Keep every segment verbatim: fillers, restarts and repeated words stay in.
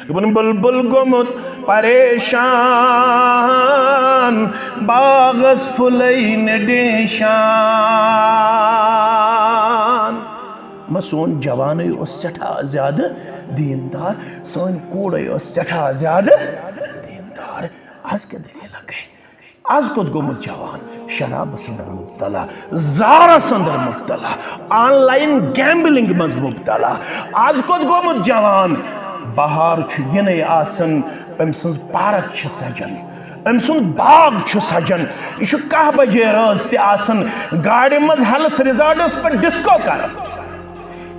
دوٚپُن، بُلبُل گوٚمُت پریشان، باغس پھُلے نہٕ ڈیشان۔ مہ سون جوانے اوس سٮ۪ٹھاہ زیادٕ دیٖندار، سٲنۍ کوٗرے ٲس سٮ۪ٹھاہ زیادٕ دیٖندار۔ از کیٛاہ دٔلیٖلہ گٔے؟ از کوٚت گوٚمُت جوان؟ شرابس اندر مبتلا، زارس اندر مبتلا، آن لائن گیمبلنگ منٛز مبتلا۔ از کوٚت گوٚمُت جوان؟ بہار چھُ یِنَے آسان، أمۍ سٕنٛز پارک چھِ سجان، أمۍ سُنٛد باغ چھُ سجان۔ یہِ چھُ کاہ بجے رٲژ تہِ آسان گاڑِ منٛز ہیلتھ ریزارٹس پٮ۪ٹھ ڈسکو کران۔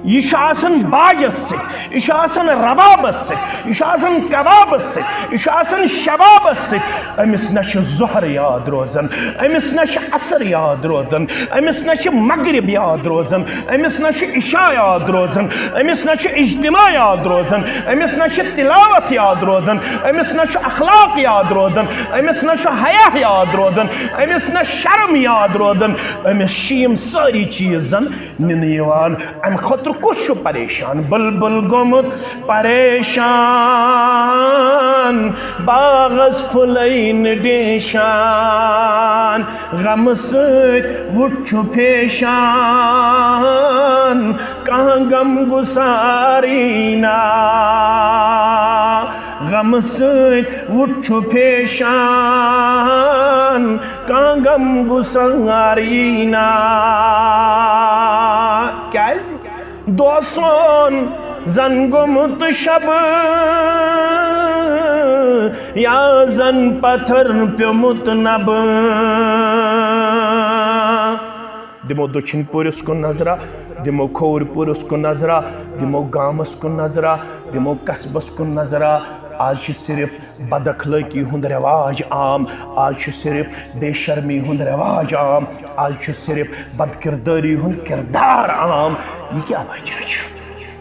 یہِ چھُ آسان باجس سۭتۍ، یہِ چھُ آسان ربابس سۭتۍ، یہِ چھُ آسان کبابس سۭتۍ، یہِ چھُ آسان شبابس سۭتۍ۔ أمِس نہ چھُ ظہر یاد روزان، أمِس نہ چھُ عصر یاد روزان، أمِس نہ چھُ مغرب یاد روزان، أمِس نہ چھُ عشاء یاد روزان، أمِس نہ چھُ اجتماع یاد روزان، أمِس نہ چھُ تلاوت یاد روزان، أمِس نہ چھُ اخلاق یاد روزان، أمِس نہ چھُ حیا یاد روزان، أمِس نہ شرم یاد روزان۔ أمِس چھِ یِم سٲری چیٖز زن نِنہٕ یِوان۔ امہِ خٲطرٕ کُس چھُ پریشان؟ بُلبُل گوٚمُت پریشان، باغس پھُلے نہٕ ڈیشان۔ غمہٕ سۭتۍ وُٹھ چھُ پھیشان، کانٛہہ غم گُسارٕے نا۔ غمہٕ سۭتۍ وُٹھ چھُ پھیشان، کانٛہہ غم گُسار یی نا۔ کیٛازِ؟ دۄہ سون زن گوٚمُت شبہٕ، یا زن پتھر پیوٚمُت نبہٕ۔ دِمو دٔچھِنۍ پوٗرِس کُن نظرا، دِمو کھووُر پوٗرِس کُن نظرا، دِمو گامس کُن نظرا، دِمو قصبس کُن نظرا۔ آز چھِ صرف بد اخلٲقی ہُنٛد رواج عام، آز چھُ صرف بے شرمی ہُنٛد رواج عام، آز چھُ صرف بد کردٲری ہُنٛد کردار عام۔ یہِ کیٛاہ وجہ چھُ؟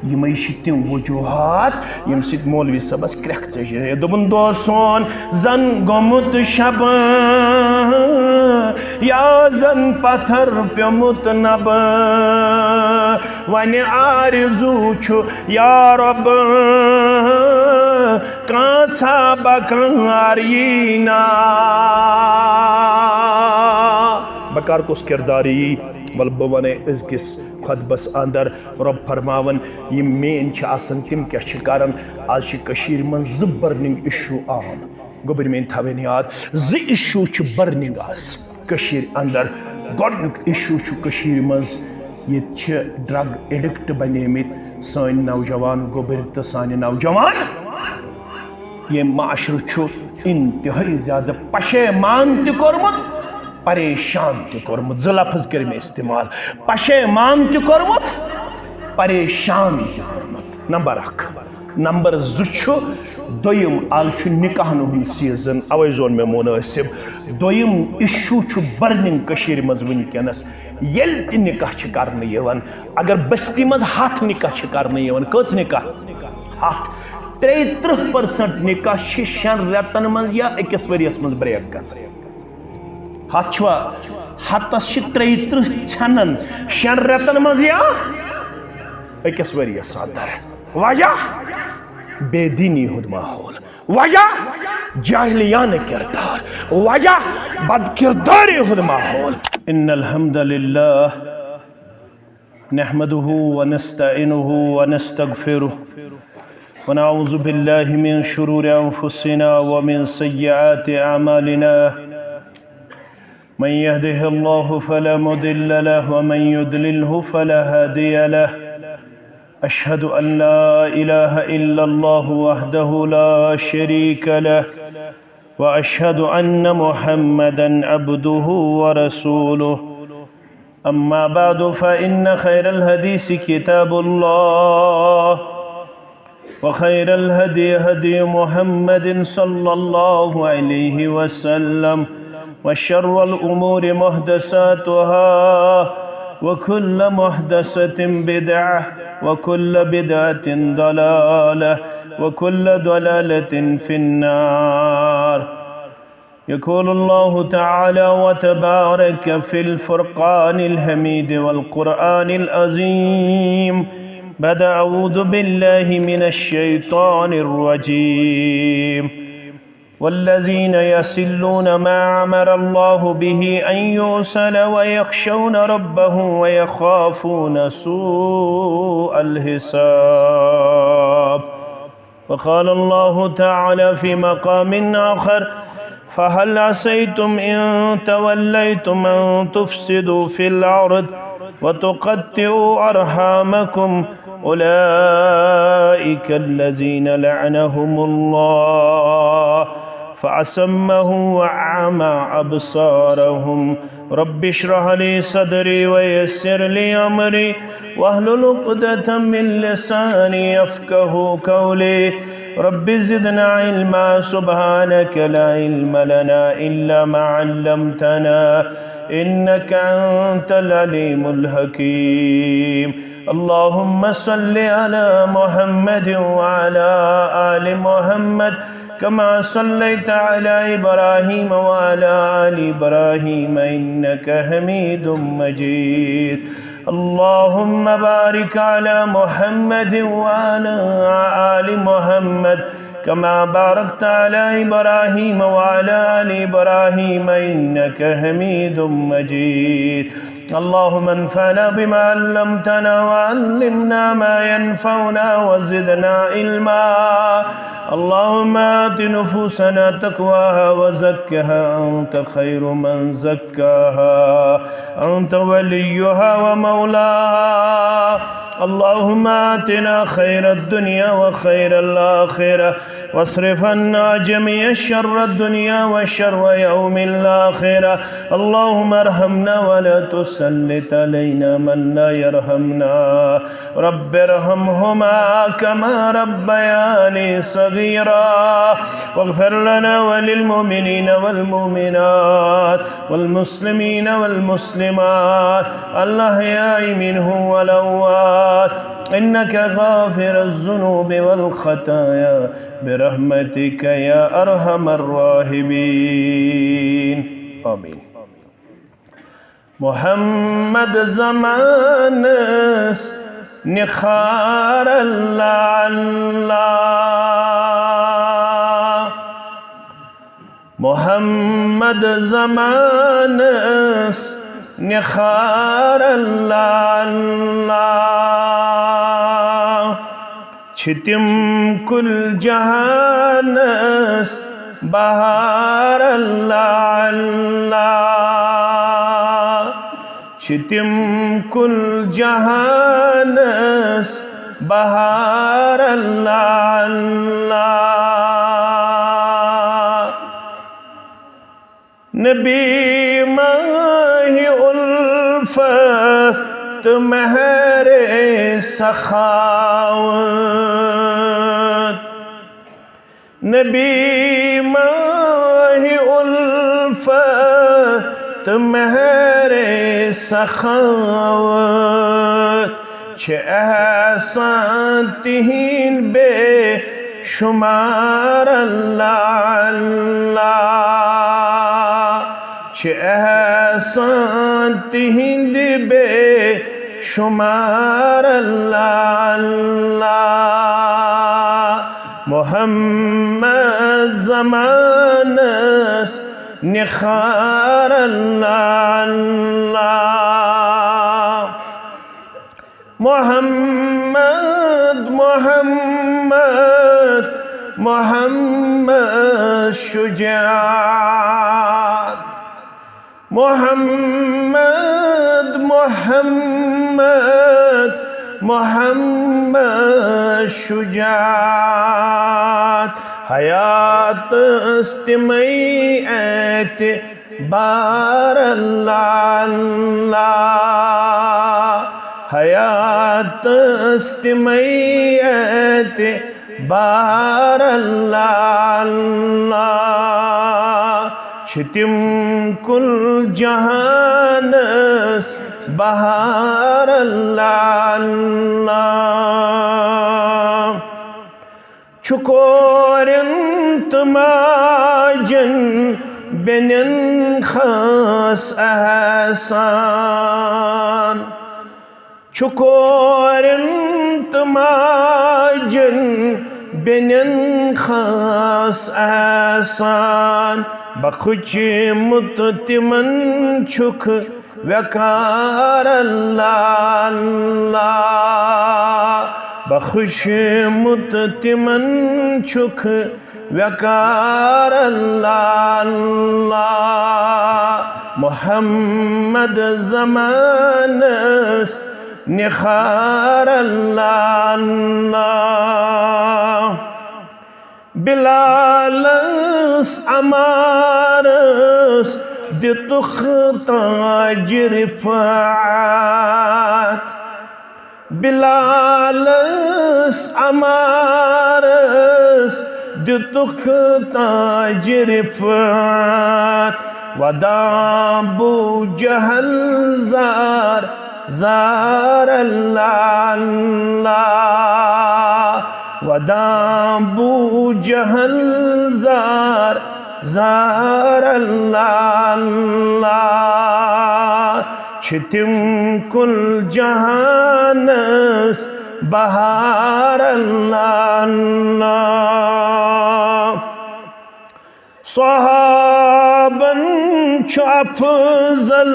یِمے چھِ تِم وجوہات، ییٚمہِ سۭتۍ مولوی صٲبس کرٛٮ۪کھ ژٔج۔ ہے، دوٚپُن، دۄہ سون زن گوٚمُت شبہٕ، یا زن پتھر پیوٚمُت نبہٕ۔ وۄنۍ آرزوٗ چھُ یا رۄب، کانٛژھا بکار یی نا۔ بکار کُس کردار یی؟ وَلہٕ بہٕ وَنَے أزکِس خطبس اندر۔ رۄب فرماوان، یِم مین چھِ آسان، تِم کیٛاہ چھِ کران؟ آز چھِ کٔشیٖرِ منٛز زٕ burning issue عام۔ گوٚبرۍ میٲنۍ تھاوٕنۍ یاد، زٕ issue چھِ burning آز کٔشیٖرِ اندر۔ گۄڈٕنیُک issue چھُ کٔشیٖرِ منٛز، ییٚتہِ چھِ drug addict بنیمٕتۍ سٲنۍ نوجوان گوٚبرۍ تہٕ سانہِ نوجوان۔ ییٚمۍ معاشرٕ چھُ انتہٲئی زیادٕ پشیمان تہِ کوٚرمُت، پریشان تہِ کوٚرمُت۔ زٕ لفظ کٔرۍ مےٚ استعمال، پشیمان تہِ کوٚرمُت، پریشان تہِ کوٚرمُت۔ نمبر اکھ۔ نمبر زٕ چھُ، دوٚیِم، آز چھُ نکاحن ہُنٛد season، اوے زون مےٚ منٲسب۔ دوٚیِم issue چھُ burning کٔشیٖرِ منٛز وٕنکیٚنس۔ ییٚلہِ تہِ نکاح چھِ کرنہٕ یِوان، اگر بستی منٛز ہتھ نکاح چھِ کرنہٕ یِوان، کٔژ نکاح؟ ہتھ۔ ترٛیہِ ترٕٛہ percent نکاح چھِ شٮ۪ن رٮ۪تن منٛز یا أکِس ؤرِیس منٛز break گژھان۔ ہتھ چھُوا؟ ہتس چھِ ترٛیہِ ترٕٛہ ژھٮ۪نان شٮ۪ن رٮ۪تن منٛز یا أکِس ؤرِیس اندر۔ وجہ؟ بے دینی ہُنٛد ماحول۔ وجہ؟ جاہلیانہٕ کردار۔ وجہ؟ بد کرداری ہُنٛد ماحول۔ ان الحمد للہ نحمده ونستعينه ونستغفره، ونعوذ بالله من شرور أنفسنا ومن سيئات أعمالنا. من يهده الله فلا مضل له، ومن يضلله فلا هادي له. أشهد أن لا إله إلا الله وحده لا شريك له، وأشهد أن محمدا عبده ورسوله. أما بعد، فإن خير الحديث كتاب الله، وخير الهدي هدي محمد صلى الله عليه وسلم، وشر الأمور محدثاتها، وكل محدثة بدعة، وكل بدعة ضلالة، وكل ضلالة في النار. يقول الله تعالى وتبارك في الفرقان الحميد والقرآن العظيم: بعد أعوذ بالله من الشيطان الرجيم. والذين يصلون ما أمر الله به أن يوصل ويخشون ربهم ويخافون سوء الحساب. وقال الله تعالى في مقام آخر: فهل عسيتم إن توليتم أن تفسدوا في الأرض وتقطعوا أرحامكم، أولئك الذين لعنهم الله فأصمهم وأعمى أبصارهم. رب اشرح لي صدري ويسر لي أمري واحلل عقدة من لساني يفقهوا قولي. رب زدنا علما، سبحانك لا علم لنا إلا ما علمتنا، إنك أنت العليم الحكيم. اللهم صل على محمد وعلى آل محمد كما صليت على إبراهيم وعلى آل إبراهيم إنك حميد مجيد. اللهم بارك على محمد وعلى آل محمد كما باركت على إبراهيم وعلى آل إبراهيم إنك حميد مجيد. اللهم انفعنا بما علمتنا وعلمنا ما ينفعنا وزدنا علما. اللهم آت نفوسنا تقواها وزكها أنت خير من زكاها أنت وليها ومولاها. اللهم آتنا خير الدنيا وخير الآخرة واصرف عنا جميع شر الدنيا وشر يوم الآخرة. اللهم ارحمنا ولا تسلط علينا من لا يرحمنا. رب ارحمهما كما ربياني صغيرا. واغفر لنا وللمؤمنين والمؤمنات والمسلمين والمسلمات الأحياء منهم والأموات إنك غافر الذنوب والخطايا برحمتك يا أرحم الراحمين. آمين. محمد زمانس نخار اللہ اللہ۔ محمد زمانس نخار اللہ اللہ۔ چھِ تِم کُل جہانس بہار اللہ اللہ۔ چھِ تِم کُل جہانس بہار اللہ اللہ۔ نبی ماہِ الفت تہٕ مہرِ سخاوت۔ نبی ماہِ الفت تہٕ مہرِ سخاوت۔ چھِ احسان تِہِنٛدۍ بے شمار اللہ اللہ۔ چھِ احسان تِہِنٛدۍ بے شمار اللہ اللہ۔ محمد زمانس نخار اللہ اللہ۔ محمد، محمد، محمد شجاعت۔ محمد، محمد، محمد شجاعت۔ حیاتس تِمے اعتبار اللہ اللہ۔ حیاتس تِمے اعتبار اللہ اللہ۔ چھِ تِم کُل جہانس بہار اللہ اللہ۔ چھُ کورٮ۪ن تہٕ ماجٮ۪ن بیٚنٮ۪ن خاص احسان۔ چھُ کورٮ۪ن تہٕ ماجن بیٚنٮ۪ن خاص احسان، بخشمُت تِمن چھُکھ وقار اللہ اللہ، بخشمُت تِمن چھُکھ وقار اللہ اللہ۔ محمد زمانس نِخار اللہ اللہ۔ بلالس عمارس دِتُکھ تاج رفعت۔ بلالس عمارس دِتُکھ تاج رفعت۔ ودان بو جہل زار زار اللہ اللہ۔ ودان بو جہل زار زار اللہ اللہ۔ چھِ تِم کُل جہانس بہار اللہ اللہ۔ صحابن چھُ افضل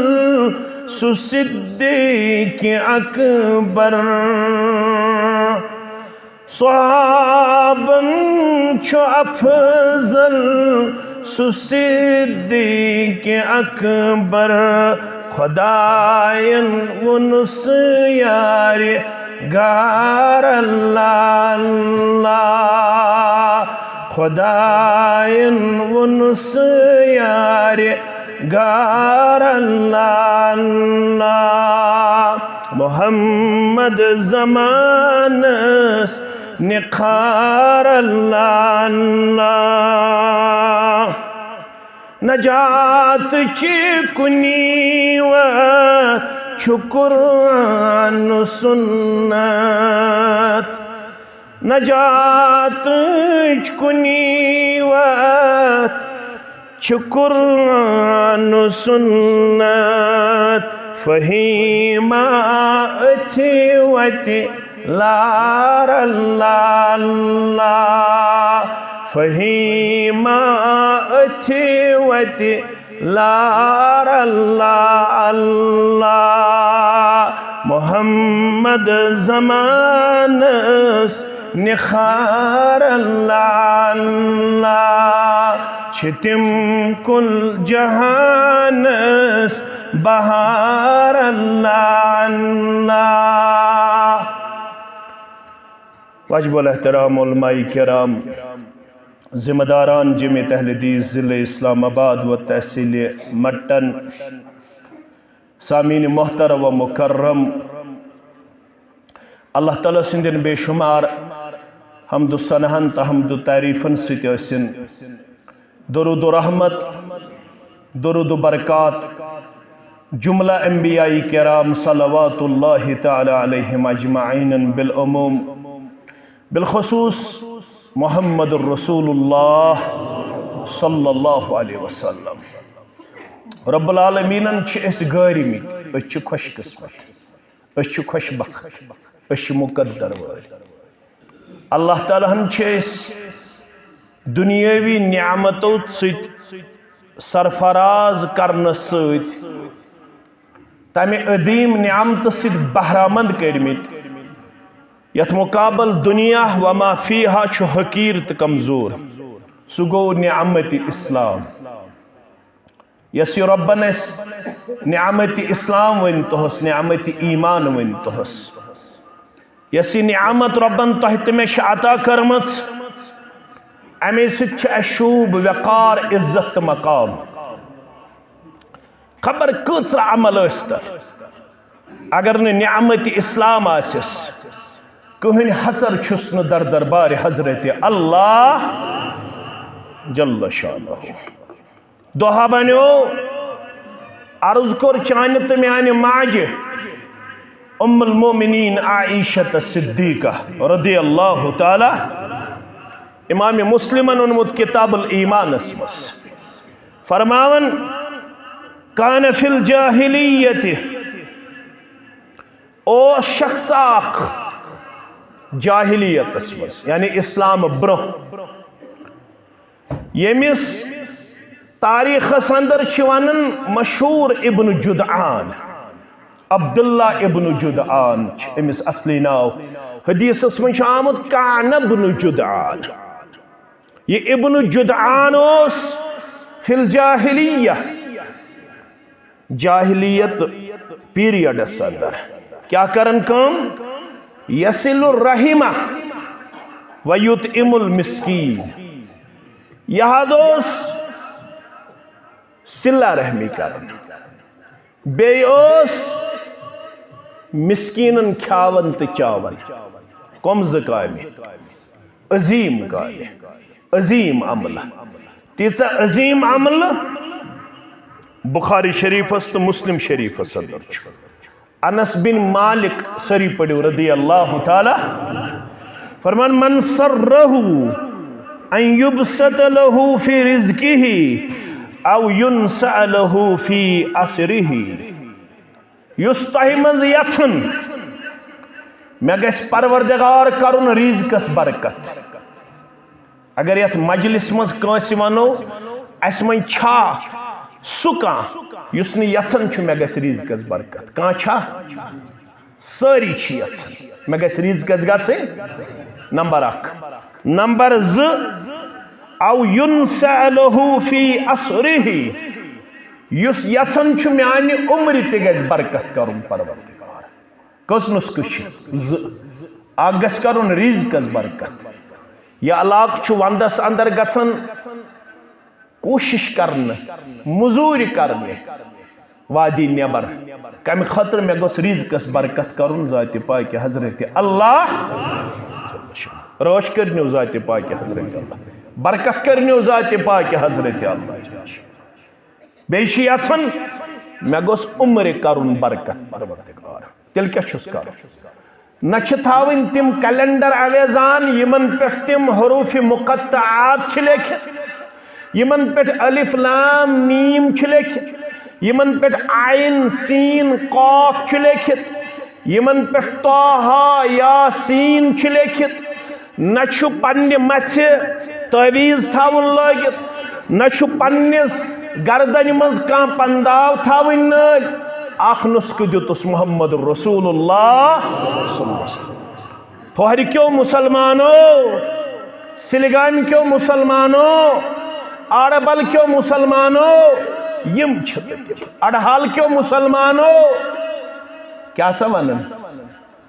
سُہ صدیق اکبر۔ صحابن چھُ افضل سُہ صدیق اکبر۔ خداین ووٚنُس یارِ غار اللہ اللہ۔ خداین ووٚنُس یارِ غار اللہ اللہ۔ محمد زمانس نِخار اللہ اللہ۔ نجات چی کنی وت چھُ قرآن و سنت۔ نجات چی کنی وت چھُ قرآن و سنت۔ فہیمہ اتھی وتی لار اللہ اللہ۔ فہیمہ اتھی وتی لار اللہ اللہ۔ محمد زمانس نِخار اللہ اللہ۔ چھِ تِم کُل جہانس بہار اللہ اللہ۔ واجب الاحترام علماء کرام، ذمہ داران جمعیت اہل حدیث ضلع اسلام آباد و تحصیل مٹن، سامعین محترم و مکرم، اللہ تعالیٰ سٕنٛدٮ۪ن بے شمار حمد و ثناہن تہٕ حمد و تعریفن سۭتۍ ٲسِن درود و رحمت، درود و برکات جملہ انبیاء کرام صلوات اللہ تعالیٰ علیہم اجمعین بالعموم، بالخصوص محمد الرسول اللہ صلی اللہ علیہ وسلم۔ رب العالمینن چھِ أسۍ گٲرمٕتۍ، أسۍ چھِ خوش قسمت، أسۍ چھِ خوش بخت، أسۍ چھِ مقدر وٲلۍ۔ اللہ تعالیٰ ہن چھِ أسۍ دنیاوی نعمتو سۭتۍ سرفراز کرنہٕ سۭتۍ تمہِ عظیم نعمتہٕ سۭتۍ بہرامند کٔرمٕتۍ، یتھ مقابل دنیا وما فیہا چھُ حقیر تہٕ کمزور۔ سُہ گوٚو نعمت اسلام۔ یۄس یہِ رۄبن اَسہِ نعمت اسلام ؤنۍ توہس، نعمت ایمان ؤنۍ توہس، یۄس یہِ نعمت رۄبن تۄہہِ تہٕ مےٚ چھِ عطا کٔرمٕژ، اَمے سۭتۍ چھِ اَسہِ شوٗب، وقار، عزت تہٕ مقام۔ خبر کۭژاہ عمل ٲسۍ تَتھ، اگر نہٕ نعمت اسلام آسٮ۪س، کٕہٕنۍ ہژر چھُس نہٕ در دربارِ حضرت اللہ جل شانہ۔ دۄہا بنیو، عرض کوٚر چانہِ تہٕ میانہِ ماجہِ ام المؤمنین عائشہ صدیقہ رضی اللہ تعالیٰ، امام مسلمن اونمُت کتاب الایمانس منٛز، فرماوان، کان فی الجاہلیت، اوس شخص اکھ، جاہلیتس منٛز، یعنی اسلام برونٛہہ، ییٚمِس تاریخس اندر چھِ ونان مشہور ابن جدعان، عبداللہ ابن جدعان چھُ أمِس اصلی ناو۔ حدیثس منٛز چھُ آمُت کعن ابن جدعان۔ یہِ ابن جدعان اوس فی الجاہلیہ، جاہلیت پیریڈس اندر کیٛاہ کران کٲم؟ یصل الرحمہ و یطعم المسکین۔ یہِ حظ اوس صلہ رحمی کران، بیٚیہِ اوس مسکیٖنن کھیاوان تہٕ چاوان۔ کۄم زٕ کامہِ؟ عظیٖم کامہِ، عظیٖم عملہٕ۔ تیٖژاہ عظیٖم عملہٕ بخاری شریفس تہٕ مسلم شریفس اندر چھُ۔ انس بن مالک، سٲری پٔرِو، رضی اللہ تعالی، فرمان، من سرہ ان یبسط لہ فی رزقہ او ینسع لہ فی عسرہ۔ یُس تۄہہِ منٛز یژھن مےٚ گژھِ پروردگار کرُن رزقس برکت، اگر یتھ مجلس منٛز کٲنٛسہِ ونو، اسہِ منٛز چھا سُہ کانٛہہ یُس نہٕ یژھان چھُ مےٚ گژھِ رزقس برکت؟ کانٛہہ چھا؟ سٲری چھِ یژھان مےٚ گژھِ رزقس گژھٕنۍ، نمبر اکھ۔ نمبر زٕ، او ینسع لہ فی عسرہ، یُس یژھان چھُ میانہِ عمرِ تہِ گژھِ برکت کرُن پروردگار۔ کٔژ نسخہٕ چھِ؟ زٕ۔ اکھ گژھِ کرُن رزقس برکت۔ یہِ علاقہٕ چھُ ونٛدس اندر گژھان کوٗشش کرنہٕ، مٔزوٗرۍ کرنہِ وادی نٮ۪بر، کمہِ خٲطرٕ؟ مےٚ گوٚژھ رزقس برکت کرُن ذاتِ پاکہِ حضرت اللہ۔ رٲچھ کٔرنیو ذاتِ پاکہِ حضرت اللہ، برکت کٔرنیو ذاتِ پاکہِ حضرت اللہ۔ بیٚیہِ چھِ یژھان مےٚ گوٚژھ عمرِ کرُن برکت پروردگار۔ تیٚلہِ کیٛاہ چھُس کرُن؟ نہ چھِ تھاوٕنۍ تِم کیلنڈر آویزان یِمن پٮ۪ٹھ تِم حروف مقطعات چھِ لیکھِتھ، یِمن پٮ۪ٹھ الف لام میم چھِ لیکھِتھ، یِمن پٮ۪ٹھ عین سین قاف چھُ لیکھِتھ، یِمن پٮ۪ٹھ طٰہٰ یٰسین چھُ لیکھِتھ۔ نہ چھُ پننہِ مژھِ تعویذ تھاوُن لٲگِتھ، نہ چھُ پننِس گردنہِ منٛز کانٛہہ پنداو تھاوٕنۍ نٲلۍ۔ اکھ نسخہٕ دیُتُس محمد رسول اللہ صلی اللہ علیہ وسلم۔ پوہرِ کیو مسلمانو، سلگامہِ کیو مسلمانو، آربل کیو مسلمانو، یِم چھِ تہِ تِم۔ اڑہال کیو مسلمانو، کیٛاہ سا ونان؟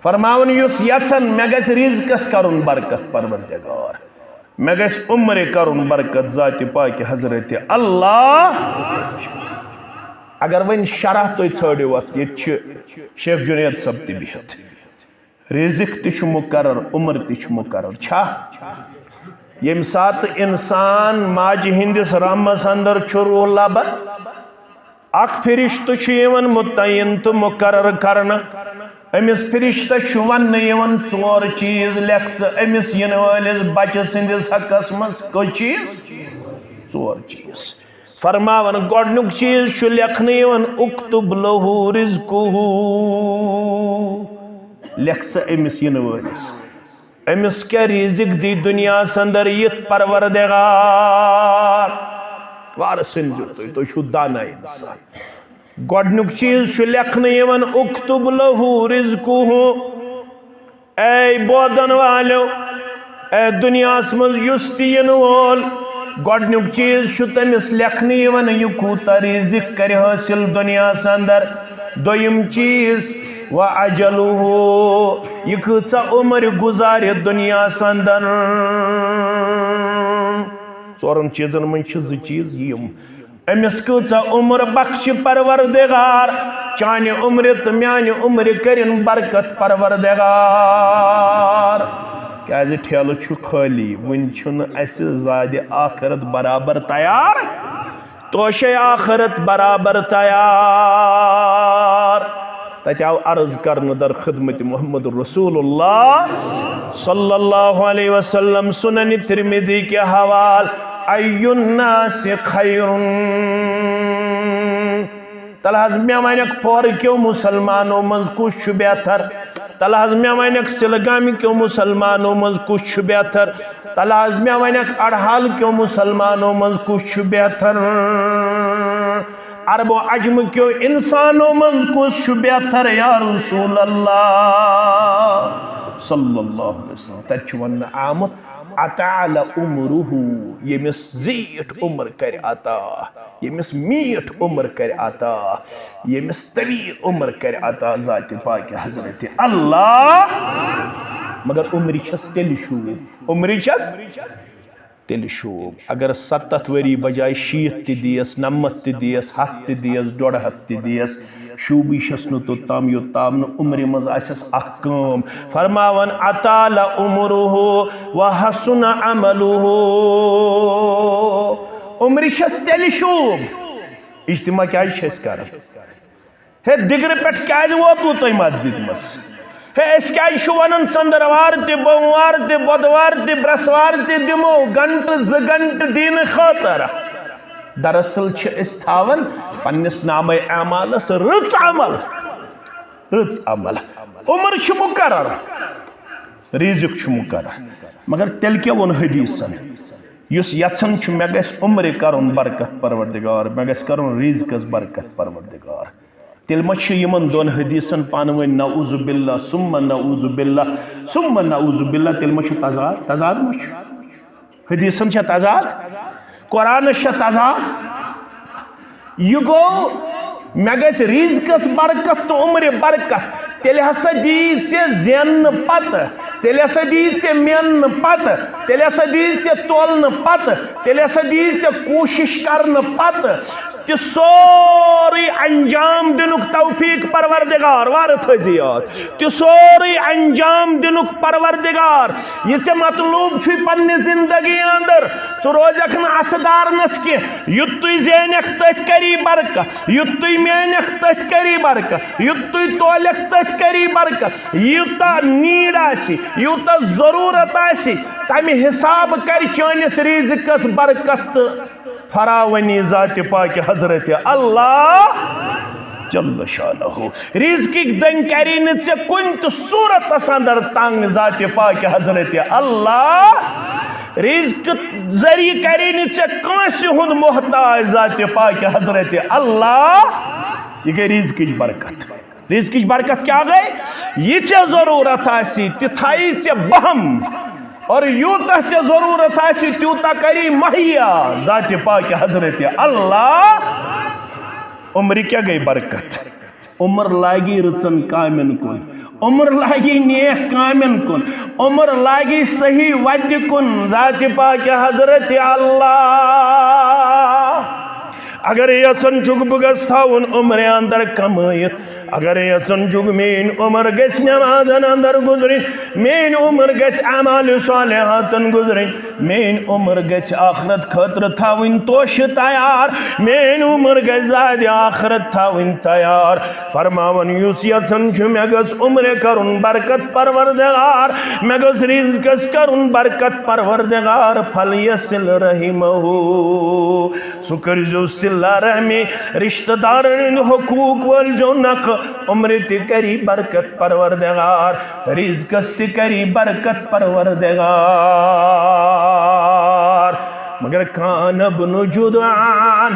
فرماوان، یُس یژھان مےٚ گژھِ رزقس کرُن برکت پروردگار، مےٚ گژھِ عمرِ کرُن برکت ذاتِ پاکہِ حضرت اللہ۔ اگر وۄنۍ شرح تُہۍ ژھٲنٛڈِو اتھ، ییٚتہِ چھِ شیخ جنید صٲب تہِ بِہِتھ۔ رزق تہِ چھُ مقرر، عمر تہِ چھُ مقرر۔ چھا؟ ییٚمہِ ساتہٕ انسان ماجہِ ہٕنٛدِس رحمس اندر چھُ روح لبن، اکھ فرشتہٕ چھُ یِوان متعین تہٕ مقرر کرنہٕ۔ أمِس فرشتس چھُ وننہٕ یِوان، ژور چیٖز لیکھ ژٕ أمِس یِنہٕ وٲلِس بچہٕ سٕنٛدِس حقس منٛز۔ کٔژ چیٖز؟ ژور چیٖز۔ فرماوان، گۄڈٕنیُک چیٖز چھُ لیکھنہٕ یِوان، اکتب لہ رزقہ، لیکھ ژٕ أمِس یِنہٕ وٲلِس۔ أمِس کیٛاہ رزق دی دُنیاہس اندر یِتھ پروردگار؟ وارٕ سٔنزِو تُہۍ، تُہۍ چھِو دانا انسان۔ گۄڈٕنیُک چیٖز چھُ لیکھنہٕ یِوان، اکتب لہ رزقہ۔ اے بودن والیو، اے دُنیاہس منٛز یُس تہِ یِنہٕ وول، گۄڈٕنیُک چیٖز چھُ تٔمِس لیکھنہٕ یِوان، یہِ کوٗتاہ رزق کرِ حٲصِل دُنیاہس اندر۔ دوٚیِم چیٖز، و اجلہ، یہِ کۭژاہ عمر گُزارِ دُنیاہس اندر۔ ژورن چیٖزن منٛز چھِ زٕ چیٖز یِم۔ أمِس کۭژاہ عمر بخشِ پروردگار، چانہِ عمرِ تہٕ میانہِ عمرِ کٔرِن برکت پروردگار۔ کیازِ ٹھیلہٕ چھُ خٲلی، وُنہِ چھُنہٕ اَسہِ زادِ آخرت برابر تیار۔ توشے آخرت برابر تیار۔ تتہِ آو عرض کرنہٕ در خدمت محمد رسول اللہ صلی اللہ علیہ وسلم، سنن ترمذی کے حوال، ای الناس خیر؟ تلہٕ حظ مےٚ ونکھ پورٕ کیو مسلمانو منٛز کُس چھُ بہتر؟ تلہٕ حظ مےٚ ونکھ سلگامہِ کیو مسلمانو منٛز کُس چھُ بہتر؟ تلہٕ حظ مےٚ ونکھ اڑہال کیو مسلمانو منٛز کُس چھُ بہتر؟ عرب و عجم کیو انسانو منٛز کُس چھُ بہتر یا رسول اللہ صلی اللہ علیہ وسلم؟ تتہِ چھُ وننہٕ آمُت، اطال عمره، ییٚمِس زیٖٹھ عمر کرِ عطا، ییٚمِس میٖٹھ عمر کرِ عطا، ییٚمِس طویل عمر کرِ عطا ذاتِ پاکہِ حضرتِ اللہ۔ مگر عمرِ چھس تیٚلہِ شوٗب، عمرِ چھس تیٚلہِ شوٗب۔ اگر ستتھ ؤری بجایہِ شیٖتھ تہِ دِیس، نمتھ تہِ دِیس، ہتھ تہِ دِیس، ڈۄڈ ہتھ تہِ دِیس، شوٗبٕے چھس نہٕ توٚتام، یوٚتام نہٕ عمرِ منٛز آسٮ۪س اکھ کٲم۔ فرماوان، اطال عمره وحسن عمله۔ عمرِ چھس تیٚلہِ شوٗب۔ اجتماع کیازِ چھِ أسۍ کران؟ ہے، دِگرٕ پٮ۪ٹھ کیازِ ووتوٕ تۄہہِ مت دِتمَس؟ ہے، أسۍ کیازِ چھِ ونان ژٔندٕروار تہِ، بوموار تہِ، بۄدوار تہِ، برٛٮ۪سوار تہِ دِمو گنٹہٕ زٕ گنٹہٕ دینہٕ خٲطرٕ؟ دراصل چھِ أسۍ تھاوان پننِس نامہ اعمالس رٕژ عمل، رٕژ عمل۔ عمر چھِ مقرر، رزق چھُ مقرر، مگر تیٚلہِ کیٛاہ ووٚن حدیثن؟ یُس یژھان چھُ مےٚ گژھِ عمرِ کرُن برکت پروردگار، مےٚ گژھِ کرُن رزقس برکت پروردگار، تیٚلہِ ما چھِ یِمن دۄن حدیثن پانہٕ ؤنۍ نعوذ باللہ ثم نعوذ باللہ ثم نعوذ باللہ؟ تیٚلہِ ما چھُ تضاد؟ تضاد ما چھُ؟ حدیثن چھا تضاد؟ قرآنس چھا تضاد؟ یہِ گوٚو، مےٚ گژھِ رزقس برکت تہٕ عمرِ برکت۔ تیٚلہِ ہسا دی ژےٚ زیننہٕ پتہٕ، تیٚلہِ ہسا دی ژےٚ میننہٕ پتہٕ، تیٚلہِ ہسا دی ژےٚ تولنہٕ پتہٕ، تیٚلہِ ہسا دی ژےٚ کوٗشش کرنہٕ پتہٕ تہِ سورُے انجام دِنُک توفیق پروردگار، وارٕ تھٲوزِ یاد، تہِ سورُے انجام دِنُک پروردگار۔ یہِ ژےٚ مطلوب چھُے پننہِ زندگی اندر، ژٕ روزکھ نہٕ اتھٕ دارنس کینٛہہ۔ یُتُے زینکھ تٔتھۍ کری برکت، یُتُے مینکھ تٔتھۍ کری برکت، یُتُے تولکھ تٔتھۍ کری برکت۔ یوٗتاہ need آسہِ، یوٗتاہ ضروٗرت آسہِ، تمہِ حساب کرِ چٲنِس رزقس برکت تہٕ فراوانی ذاتِ پاکہِ حضرتِ اللہ جل شانہ۔ رزقٕکۍ دٔنۍ کری نہٕ ژےٚ کُنہِ تہِ صورتس اندر تنگ ذاتِ پاکہِ حضرتِ اللہ۔ رزقہٕ ذٔریعہٕ کری نہٕ ژےٚ کٲنٛسہِ ہُنٛد محتاج ذاتِ پاکہِ حضرتِ اللہ۔ یہِ گٔے رزقٕچ برکت۔ رزقٕچ برکت کیٛاہ گٔے؟ یہِ ژےٚ ضروٗرت آسی، تہِ تھایی ژےٚ بہم۔ اور یوٗتاہ ژےٚ ضروٗرت آسی، تیوٗتاہ کری مہیا ذاتِ پاکہِ حضرتِ اللہ۔ عمرِ کیٛاہ گٔے برکت؟ عمر لاگی رٕژن کامٮ۪ن کُن، عمر لاگی نیک کامٮ۪ن کُن، عمر لاگی صحیح وتہِ کُن ذاتِ پاکہِ حضرتِ اللہ۔ اگر یژھان چھُکھ بہٕ گژھٕ تھاوُن عمرِ اندر کمٲیِتھ، اگر یژھان چھُکھ میٲنۍ عمر گژھِ نمازن اندر گُزرٕنۍ، میٲنۍ عمر گژھِ اعمال صالحاتن گُزرٕنۍ، میٲنۍ عمر گژھِ آخرت خٲطرٕ تھاوٕنۍ توشہٕ تیار، میٲنۍ عمر گژھِ زادِ آخرت تھاوٕنۍ تیار۔ فرماوان، یُس یژھان چھُ مےٚ گژھِ عمرِ کرُن برکت پروردگار، مےٚ گژھِ رزقس کرُن برکت پروردگار، فلیصل رحمہ۔ سُہ کٔرۍزیو صلہ رحمی، رشتہٕ دارن ہٕنٛدۍ حقوٗق وٲلۍزیو نکھٕ، عمرِ تہِ کری برکت پروردگار، رزقس تہِ کری برکت پروردگار۔ مگر کان ابن جدعان،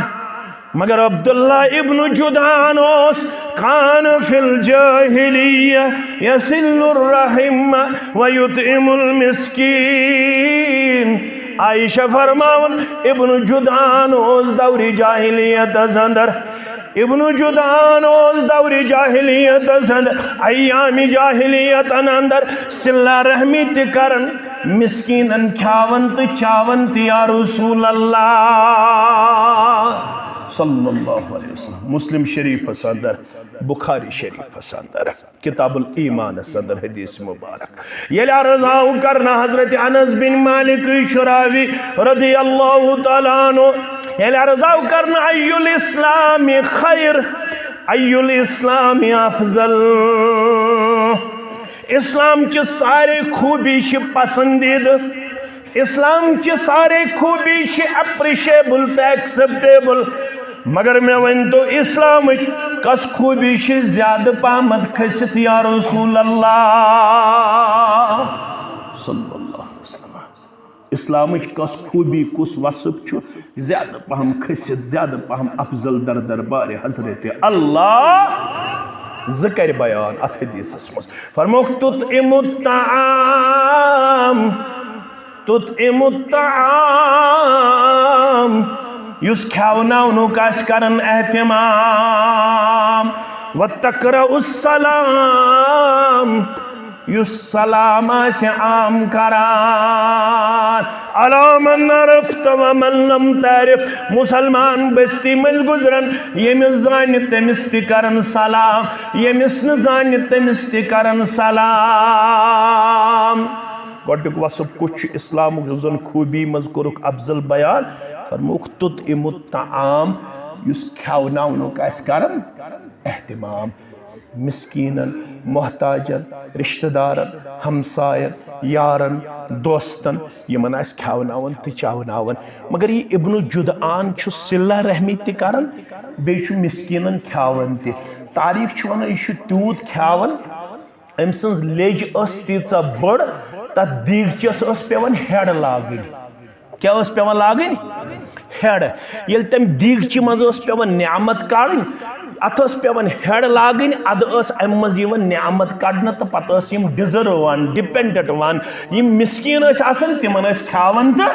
مگر عبداللہ ابن جدعان اوس، کان فی الجاہلیہ یصل الرحم و یطعم المسکین۔ عائشہ فرماوان، ابن جدعان اوس دورِ جاہلیتس اندر، ابن جدعان اوس دورِ جاہلیتس اندر، ایام جاہلیتن اندر صلہ رحمی تہِ کران، مسکینن کھیاوان تہٕ چاوان تہِ، یا رسول اللہ صلی اللہ علیہ وسلم۔ مسلم شریفس اندر، بخاری شریفس اندر، کتاب الایمانس اندر حدیث مبارک۔ ییٚلہِ عرض آو کرنہٕ، حضرت انس بن مالک شراوی رضی اللہ تعالیٰ عنہ، ییٚلہِ عرض آو کرنہٕ، ای الاسلام خیر، ای الاسلام افضل؟ اسلام چہِ سارے خوبی چھِ پسندیدٕ، اسلام چہِ سارے خوبی چھِ appreciable تہٕ acceptable۔ مگر مےٚ ؤنۍ تو، اسلامٕچ کس خوٗبی چھِ زیادٕ پہمتھ کھٔسِتھ یا رسول اللہ؟ صلی اللہ علیہ وسلم۔ اسلامٕچ کس خوٗبی، کُس وصف چھُ زیادٕ پہم کھٔسِتھ، زیادٕ پہم افضل در دربارِ حضرت اللہ؟ زٕ کرِ بیان اتھ حدیثس منٛز۔ فرمووُکھ، تطعم الطعام، تطعم الطعام، یُس کھیاوناونُک آسہِ کران اہتمام، وتقرأ السلام، یُس سلام آسہِ عام کران۔ علی من عرفت و من لم تعرف، مسلمان بستی منٛز گزران، ییٚمِس زانہِ تٔمِس تہِ کران سلام، ییٚمِس نہٕ زانہِ تٔمِس تہِ کران سلام۔ گۄڈٕنیُک وصف کُس چھُ اسلامُک، یُس زن خوٗبی منٛز کوٚرُکھ افضل بیان، فرمووُکھ، تطعم الطعام، یُس کھیاوناونُک آسہِ کران اہتمام، مسکیٖنن، محتاجن، رشتہٕ دارن، ہمساین، یارن، دوستن، یِمن آسہِ کھیاوناوان تہٕ چاوناوان۔ مگر یہِ ابن جدعان چھُ صلہ رحمی تہِ کران، بیٚیہِ چھُ مسکیٖنن کھیاوان تہِ۔ تاریخ چھُ ونان، یہِ چھُ تیوٗت کھیاوان، أمۍ سٕنٛز لیٚج ٲس تیٖژاہ بٔڑ، تَتھ دیٖگچَس ٲس پٮ۪وان ہٮ۪ڈ لاگٕنۍ۔ کیٛاہ ٲس پٮ۪وان لاگٕنۍ؟ ہٮ۪ڈ۔ ییٚلہِ تَمہِ دیٖگچہِ منٛز ٲس پٮ۪وان نعمت کَڑٕنۍ، اَتھ ٲس پٮ۪وان ہٮ۪ڈ لاگٕنۍ، اَدٕ ٲس اَمہِ منٛز یِوان نعمت کَڑنہٕ، تہٕ پَتہٕ ٲس یِم deserve وَن، dependent وَن، یِم مِسکیٖن ٲسۍ آسان، تِمَن ٲسۍ کھیٛاوان تہٕ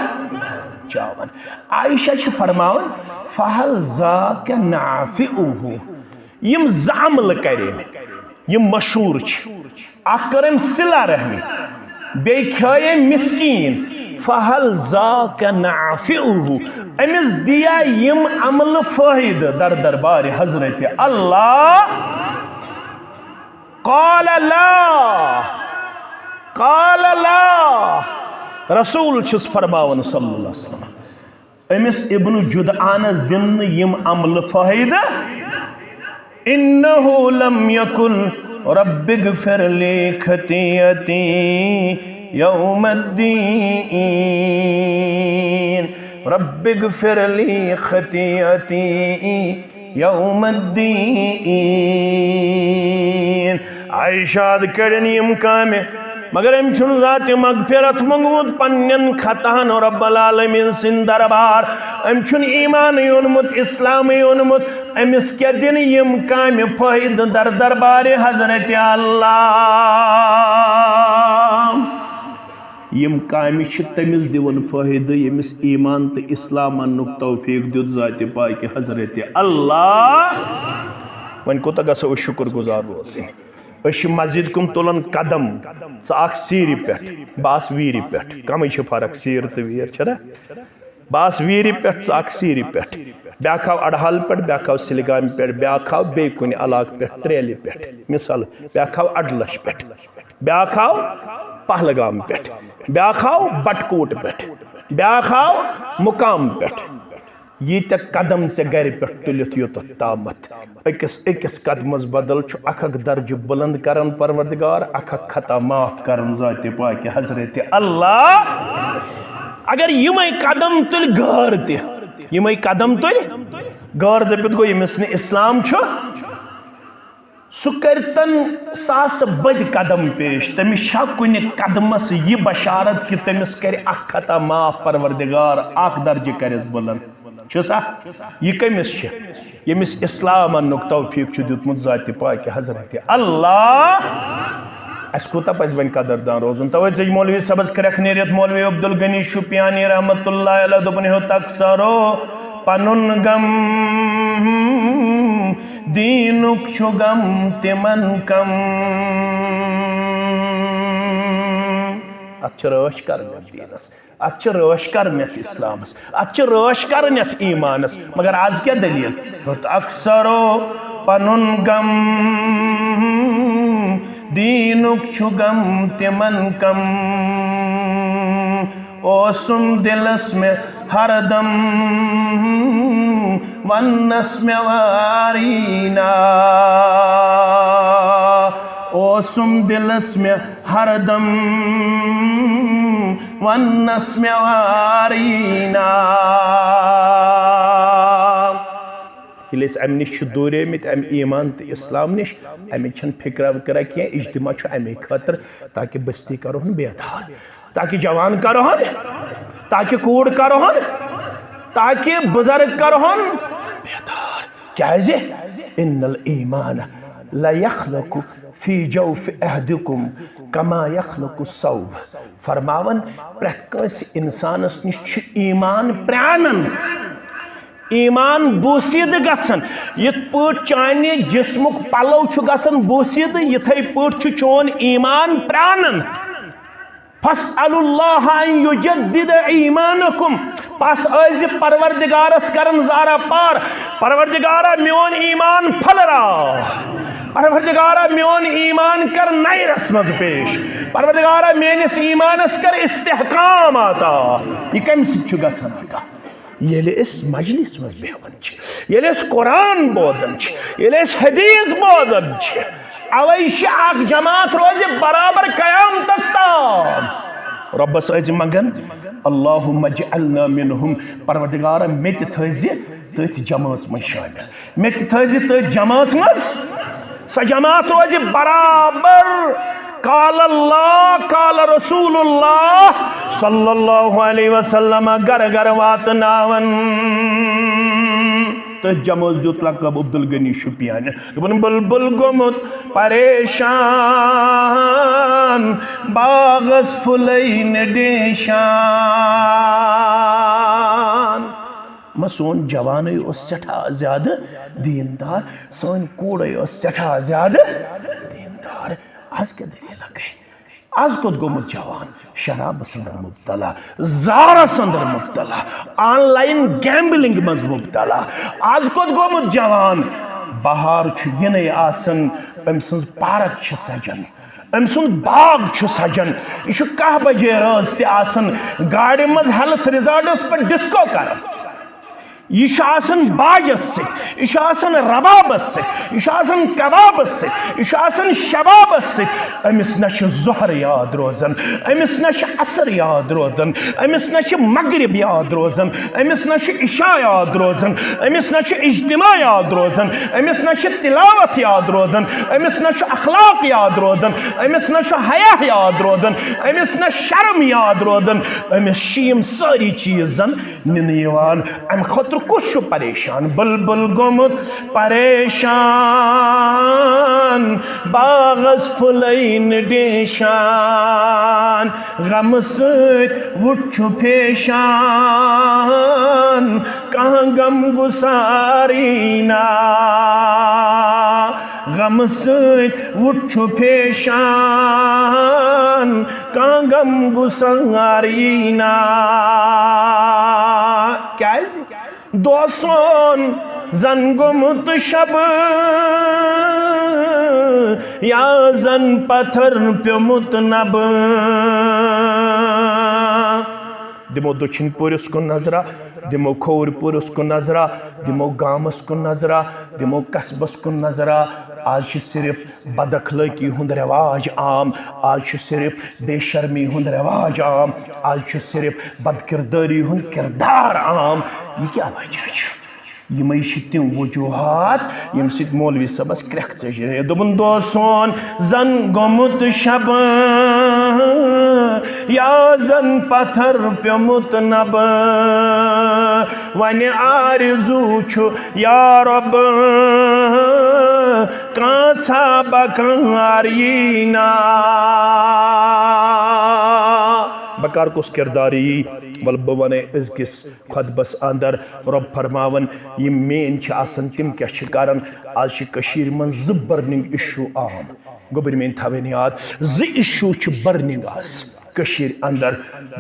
چاوان۔ عائشہ چھِ فرماوان، فَهَلْ ذَاكَ نَافِعُهُ؟ یِم زٕ عملہٕ کَرِ أمۍ، یِم مشہوٗر چھِ۔ اکھ کٔر أمۍ صلہ رحمی، بیٚیہِ کھیٲے أمۍ مسکیٖن۔ فَهَلْ ذَاكَ نَافِعُهُ؟ أمِس دِیا یِم عملہٕ فٲیدٕ در دربارِ حضرت اللہ؟ قال لا، قال لا۔ رسول چھُس فرماوان صلی اللہ علیہ وسلم، أمِس ابن جدعانس دِن نہٕ یِم عملہٕ فٲیدٕ۔ إِنَّهُ لَمْ يَقُلْ رَبِّ اغْفِرْ لِي خَطِيئَتِي يَوْمَ الدِّينِ، رَبِّ اغْفِرْ لِي خَطِيئَتِي يَوْمَ الدِّينِ۔ عائشہ کَرن یِم کامہِ، مگر أمۍ چھُنہٕ ذاتِ مغفرت منٛگمُت پننٮ۪ن خطاہن رب العالمین سٕنٛدِ دربار۔ أمۍ چھُنہٕ ایمانٕے اوٚنمُت، اسلامٕے اوٚنمُت۔ أمِس کیٛاہ دِنہٕ یِم کامہِ فٲیدٕ در دربارِ حضرت اللہ؟ یِم کامہِ چھِ تٔمِس دِوان فٲیدٕ، ییٚمِس ایمان تہٕ اسلام اننُک توفیق دیُت ذاتِ پاکہِ حضرت اللہ۔ وۄنۍ کوٗتاہ گژھو أسۍ شُکر گُزار روزٕنۍ؟ أسۍ چھِ مسجد کُن تُلان قدم، ژٕ اکھ سیٖرِ پٮ۪ٹھ، بہٕ آس ویٖرِ پٮ۪ٹھ، کمٕے چھِ فرق، سیٖر تہٕ ویٖر چھَنا؟ بہٕ آس ویٖرِ پٮ۪ٹھ، ژٕ اکھ سیٖرِ پٮ۪ٹھ، بیٛاکھ آو اڈہال پٮ۪ٹھ، بیٛاکھ آو سِلگامہِ پٮ۪ٹھ، بیٛاکھ آو بیٚیہِ کُنہِ علاقہٕ پٮ۪ٹھ، ترٛیلہِ پٮ۪ٹھ، مثال، بیٛاکھ آو اڈلَش پٮ۪ٹھ، بیٛاکھ آو پہلگام پٮ۪ٹھ، بیٛاکھ آو بٹکوٹ پٮ۪ٹھ، بیٛاکھ آو مُقام پٮ۪ٹھ۔ ییٖتیٛاہ قدم ژےٚ گرِ پٮ۪ٹھ تُلِتھ یوٚتتھ تامَتھ، أکِس أکِس قدمس بدل چھُ اکھ اکھ درجہٕ بلند کران پروردگار، اکھ اکھ خطا معاف کران ذاتِ پاکہِ حضرت اللہ۔ اگر یِمے قدم تُلۍ غٲر تہِ، یِمے قدم تُلۍ غٲر، دٔپِتھ گوٚو ییٚمِس نہٕ اسلام چھُ، سُہ کٔرۍتن ساسہٕ بٔدۍ قدم پیش، تٔمِس چھا کُنہِ قدمس یہِ بشارت کہِ تٔمِس کرِ اکھ خطا معاف پروردگار، اکھ درجہٕ کرٮ۪س بلند؟ چھُ سا؟ یہِ کٔمِس چھِ؟ ییٚمِس اسلام اننُک توفیق چھُ دیُتمُت ذاتِ پاکہِ حضرت اللہ۔ اَسہِ کوٗتاہ پَزِ وۄنۍ قدردان روزُن؟ توے ژٔج مولوی صٲبَس کرٛٮ۪کھ نیٖرِتھ مولوی عبدالغنی شُپیانی رحمتہ اللہ علیہ، دوٚپُن، ہیوٚت اکثرو پَنُن غم، دیٖنُک چھُ غم تِمن کم۔ اَتھ چھِ رٲچھ کَرٕنۍ اَتھ دیٖنَس۔ اتھ چھِ رٲچھ کرٕنۍ یتھ اسلامس، اتھ چھِ رٲچھ کرٕنۍ یتھ ایمانس۔ مگر از کیٛاہ دٔلیٖل؟ ہیوٚت اکثرو پنُن غم، دیٖنُک چھُ غم تِمن کم۔ اوسُم دِلس مےٚ ہردم، وننس مےٚ واری نا۔ اوسُم دِلس مےٚ ہردم، وننس مےٚ واری نا۔ ییٚلہِ أسۍ اَمہِ نِش چھِ دوٗریمٕتۍ، اَمہِ ایمان تہٕ اسلام نِش، اَمِچ چھَنہٕ فِکرا وِکرا کینٛہہ۔ اجتماع چھُ اَمے خٲطرٕ، تاکہِ بستی کَرٕہون بیدار، تاکہِ جوان کَرٕہون، تاکہِ کوٗر کَرٕہون، تاکہِ بُزرگ کَرٕہون بیدار۔ کیٛازِ؟ ان الایمان لیخلق فی جوف احدکم کما یخلق الثوب۔ فرماوان، پرٛٮ۪تھ کٲنٛسہِ اِنسانَس نِش چھُ ایمان پرٛانان۔ ایمان بوسیٖدٕ گژھان۔ یِتھ پٲٹھۍ چانہِ جسمُک پلو چھُ گژھان بوسیٖدٕ، یِتھے پٲٹھۍ چھُ چون ایمان پرٛانان۔ فاسألوا اللہ ان یجدد ایمانکم۔ پس ٲسۍ زِ پروردگارس کران زارا پار، پروردگارا، میون ایمان پھلراو، پروردگارا، میون ایمان کر نَیرَس منٛز پیش، پروردگارا، میٲنِس ایمانس کر استحکام عطا۔ یہِ کمہِ سۭتۍ چھُ گژھان عطا؟ ییٚلہِ أسۍ مجلس منٛز بیہوان چھِ، ییٚلہِ أسۍ قرآن بوزان چھِ، ییٚلہِ أسۍ حدیث بوزان چھِ، اوے چھِ اکھ جماعت روزِ برابر قیامتس تام۔ رۄبس ٲسۍ منگان، اللہم اجعلنا منہم، پروردگارا، مےٚ تہِ تھٲیزِ تٔتھۍ جمٲژ منٛز شٲمِل، مےٚ تہِ تھٲیزِ تٔتھۍ جمٲژ منٛز۔ سۄ جماعت روزِ برابر قال اللہ، قال رسول اللہ صلی اللہ علیہ وسلم گرٕ گرٕ واتناوان۔ تٔتھۍ جمٲژ دیُت لقب عبدالغنی شوپیانہِ۔ دوٚپُن، بُلبُل گوٚمُت پریشان، باغس پھُلے نہٕ ڈیشان۔ ما سون جوانے اوس سٮ۪ٹھاہ زیادٕ دیٖندار، سٲنۍ کوٗرے ٲس سٮ۪ٹھاہ زیادٕ دیٖندار۔ از کیٛاہ دٔلیٖلہ گٔے؟ از کوٚت گوٚمُت جوان؟ شرابس اندر مبتلا، زارس اندر مبتلا، آن لائن گیمبلنگ منٛز مبتلا۔ از کوٚت گوٚمُت جوان؟ بہار چھُ یِنَے آسان، أمۍ سٕنٛز پارک چھِ سجان، أمۍ سُنٛد باغ چھُ سجان۔ یہِ چھُ کاہ بجے رٲژ تہِ آسان، گاڑِ منٛز ہیلتھ ریزارٹس پٮ۪ٹھ ڈسکو کران۔ یہِ چھُ آسان باجس سۭتۍ، یہِ چھُ آسان ربابس سۭتۍ، یہِ چھُ آسان کبابس سۭتۍ، یہِ چھُ آسان شبابس سۭتۍ۔ أمِس نہ چھُ ظہر یاد روزان، أمِس نہ چھُ عصر یاد روزان، أمِس نہ چھُ مغرب یاد روزان، أمِس نہ چھُ عشاء یاد روزان، أمِس نہ چھُ اجتماع یاد روزان، أمِس نہ چھُ تلاوت یاد روزان، أمِس نہ چھُ اخلاق یاد روزان، أمِس نہ چھُ حیا یاد روزان، أمِس نہ شرم یاد روزان، أمِس چھِ یِم سٲری چیٖز زن نِنہٕ یِوان۔ امہِ خٲطرٕ کُس چھُ پریشان؟ بُلبُل گوٚمُت پریشان، باغس پھُلے نہٕ ڈیشان۔ غمہٕ سۭتۍ وُٹھ چھُ پھیشان، کانٛہہ غم گُسارٕے نا۔ غمہٕ سۭتۍ وُٹھ چھُ پھیشان، کانٛہہ غم گُسار یی نا۔ کیٛازِ؟ دوسون زن گوٚمُت شب، یا زن پتھر پیوٚمُت نب۔ دِمو دٔچھِنۍ پوٗرِس کُن نظرا، دِمو کھووُر پوٗرِس کُن نظرا، دِمو گامس کُن نظرا، دِمو قصبس کُن نظرا۔ آز چھِ صرف بد اخلٲقی ہُنٛد رواج عام، آز چھُ صرف بے شرمی ہُنٛد رواج عام، آز چھُ صرف بد کردٲری ہُنٛد کردار عام۔ یہِ کیٛاہ وجہ چھُ؟ یِمے چھِ تِم وجوہات، ییٚمہِ سۭتۍ مولوی صٲبس کرٛٮ۪کھ ژٔج۔ دوٚپُن، دوسون زن گوٚمُت شب، یا زن پتھر پیوٚمُت نب۔ وۄنۍ آرزو چھُ یا رب، کانٛژھا بکار یی نا۔ بکار کُس کردار یی؟ ولہٕ بہٕ ونے أزکِس خطبس اندر۔ رۄب فرماوان، یِم مین چھِ آسان، تِم کیٛاہ چھِ کران؟ آز چھِ کٔشیٖرِ منٛز زٕ burning issue عام۔ گوٚبرۍ میٲنۍ تھاوٕنۍ یاد، زٕ issue چھِ burning آز کٔشیٖرِ اندر۔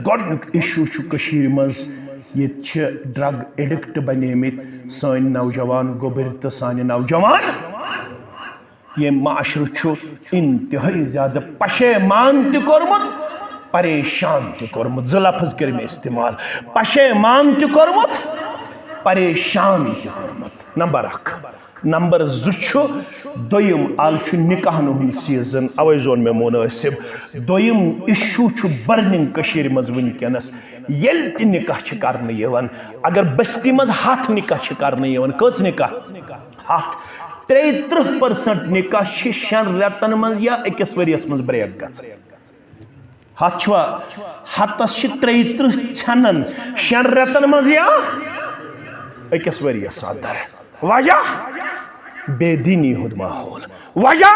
گۄڈٕنیُک issue چھُ کٔشیٖرِ منٛز، ییٚتہِ چھِ drug addict بنیمٕتۍ سٲنۍ نوجوان گوٚبرۍ تہٕ سانہِ نوجوان۔ ییٚمۍ معاشرٕ چھُ انتہٲئی زیادٕ پشیمان تہِ کوٚرمُت، پریشان تہِ کوٚرمُت۔ زٕ لفظ کٔرۍ مےٚ استعمال، پشیمان تہِ کوٚرمُت، پریشان تہِ کوٚرمُت۔ نمبر اکھ۔ نمبر زٕ چھُ، دوٚیِم، آز چھُ نکاحن ہُنٛد سیزن، اوے زون مےٚ منٲسب۔ دوٚیِم issue چھُ burning کٔشیٖرِ منٛز وٕنکیٚنس۔ ییٚلہِ تہِ نکاح چھِ کرنہٕ یِوان، اگر بستی منٛز ہتھ نکاح چھِ کرنہٕ یِوان، کٔژ نکاح؟ ہتھ۔ ترٛیہِ ترٕٛہ percent نکاح چھِ شٮ۪ن رٮ۪تن منٛز یا أکِس ؤرِیس منٛز break گژھان۔ ہتھ چھُوا؟ ہتس چھِ ترٛیہِ ترٕٛہ ژھٮ۪نان شٮ۪ن رٮ۪تن منٛز یا أکِس ؤرِیس اندر۔ وجہ؟ بے دینی ہُنٛد ماحول۔ وجہ؟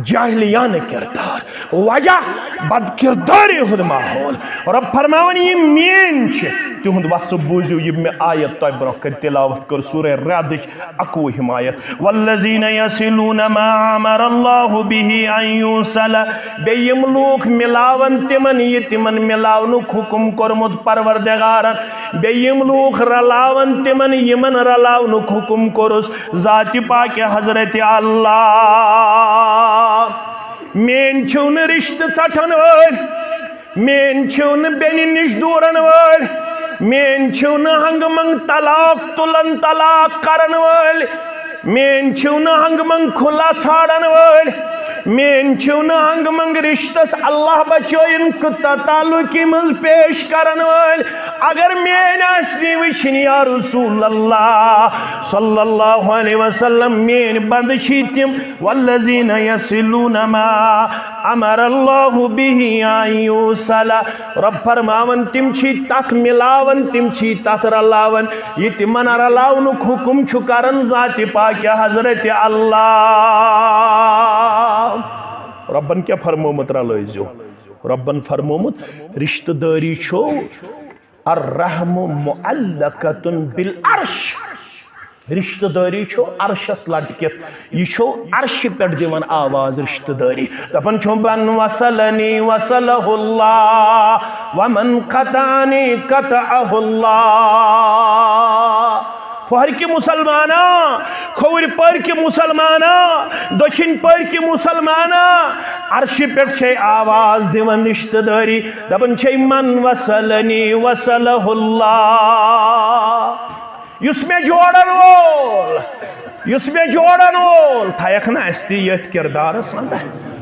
جاہلیانہٕ کردار۔ وجہ؟ بد کردٲری ہُنٛد ماحول۔ رب فرماوان، یِم میٲنۍ چھِ، تِہُنٛد وصف بوٗزِو، یہِ مےٚ آیت تۄہہِ برونٛہہ کنہِ تلاوت کٔر، سورہ رعدٕچ اکوُہِم آیت، والذین یصلون ما امر اللہ بہ ان یوصل، بیٚیہِ یِم لوٗکھ مِلاوَن تِمَن یہِ تِمَن مِلاونُک حُکُم کوٚرمُت پروردگارَن، بیٚیہِ یِم لوٗکھ رَلاوَن تِمَن یِمَن رَلاونُک حُکُم کوٚرُس ذاتِ پاکہِ حضرت اللہ۔ میٲنۍ چھِو نہٕ رِشتہٕ ژَٹَن وٲلۍ، میٲنۍ چھِو نہٕ بیٚنہِ نِش دوٗرَن وٲلۍ، میٲنۍ چھِو نہٕ ہنٛگہٕ منٛگہٕ طلاق تُلَن، طلاق کَرَن وٲلۍ، میٲنۍ چھِو نہٕ ہنٛگہٕ منٛگہٕ کھُلا ژھانٛڈن وٲلۍ، میٲنۍ چھِو نہٕ ہنٛگہٕ منٛگہٕ رِشتس اللہ بچٲیِن کہٕ تعلقی منٛز پیش کرن وٲلۍ۔ اگر میٲنۍ آسنی وٕچھِنۍ یا رسول اللہ صلی اللہ علیہ وسلم، میٲنۍ بندٕ چھی تِم، والذین یصلون ما امر اللہ بہ ان یوصل۔ رب فرماوان، تِم چھی تتھ مِلاوان، تِم چھی تتھ رلاوان، یہِ تِمن رلاونُک حُکُم چھُ کران ذاتِ پاکہِ حضرت اللہ۔ ربن کیٛاہ فرمومُت؟ رلٲوزیو۔ ربن فرمومُت، رشتہٕ دٲری چھو الرحم معلقۃ بالعرش۔ رشتہٕ دٲری چھو عرشس لٹکِتھ، یہِ چھو عرشہِ پٮ۪ٹھ دِوان آواز رشتہٕ دٲری۔ دپان چھو، من وصلنی وصلہ اللہ، ومن قطعنی قطعہ اللہ۔ پۄہرکہِ مسلمانا، کھوورِ پورکہِ مسلمانا، دٔچھِنۍ پورکہِ مسلمانا، عرشہِ پٮ۪ٹھ چھے آواز دِوان رشتہٕ دٲری، دپان چھے، من وصلنی وصلہ اللہ۔ یُس مےٚ جوڑن وول، یُس مےٚ جوڑن وول، تھایکھ نہٕ اَسہِ تہِ ییٚتھۍ کِردارس اندر۔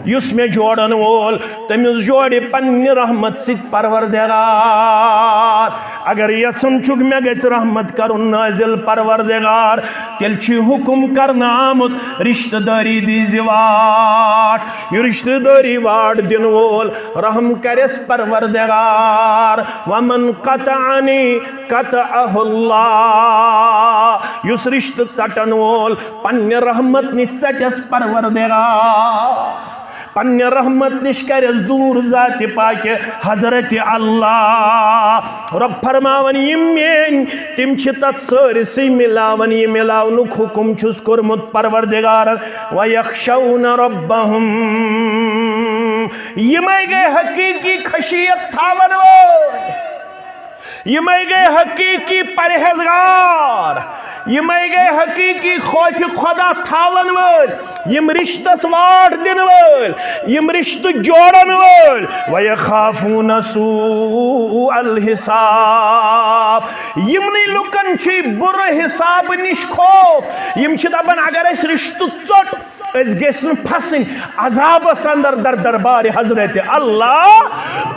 یُس مےٚ جوڑن وول، تٔمِس جوڑِ پننہِ رحمت سۭتۍ پروردگار۔ اگر یژھان چھُکھ مےٚ گژھِ رحمت کرُن نٲزِل پروردگار، تیٚلہِ چھُ حُکُم کرنہٕ آمُت، رشتہٕ دٲری دیٖزِ واٹھ۔ یہِ رشتہٕ دٲری واٹھ دِنہٕ وول، رحم کرٮ۪س پروردگار۔ ومن قطعنی قطعہ اللہ۔ یُس رشتہٕ ژٹن وول، پننہِ رحمت نِش ژٹٮ۪س پروردگار، پننہِ رحمت نِش کرٮ۪س دوٗر ذاتِ پاکہِ حضرت اللہ۔ رب فرماوان، یِم میٲنۍ، تِم چھِ تتھ سٲرسٕے مِلاوان، یہِ مِلاونُک حُکُم چھُس کوٚرمُت پروردگارن۔ ویخشون ربہم، یِمے گٔے حقیقی خشیت تھاون وٲلۍ۔ یِمے گٔے حقیقی پرہیزگار، یِمے گٔے حقیقی خوفِ خدا تھاون وٲلۍ، یِم رشتس واٹھ دِنہٕ وٲلۍ، یِم رشتہٕ جوڑن وٲلۍ۔ ویخافون سوء الحساب، یِمنٕے لُکن چھُ بُرٕ حساب نِش خوف۔ یِم چھِ دپان، اگر اَسہِ رشتہٕ ژوٚٹ، أسۍ گٔژھۍ نہٕ پھسٕنۍ عذابس اندر در دربارِ حضرت اللہ۔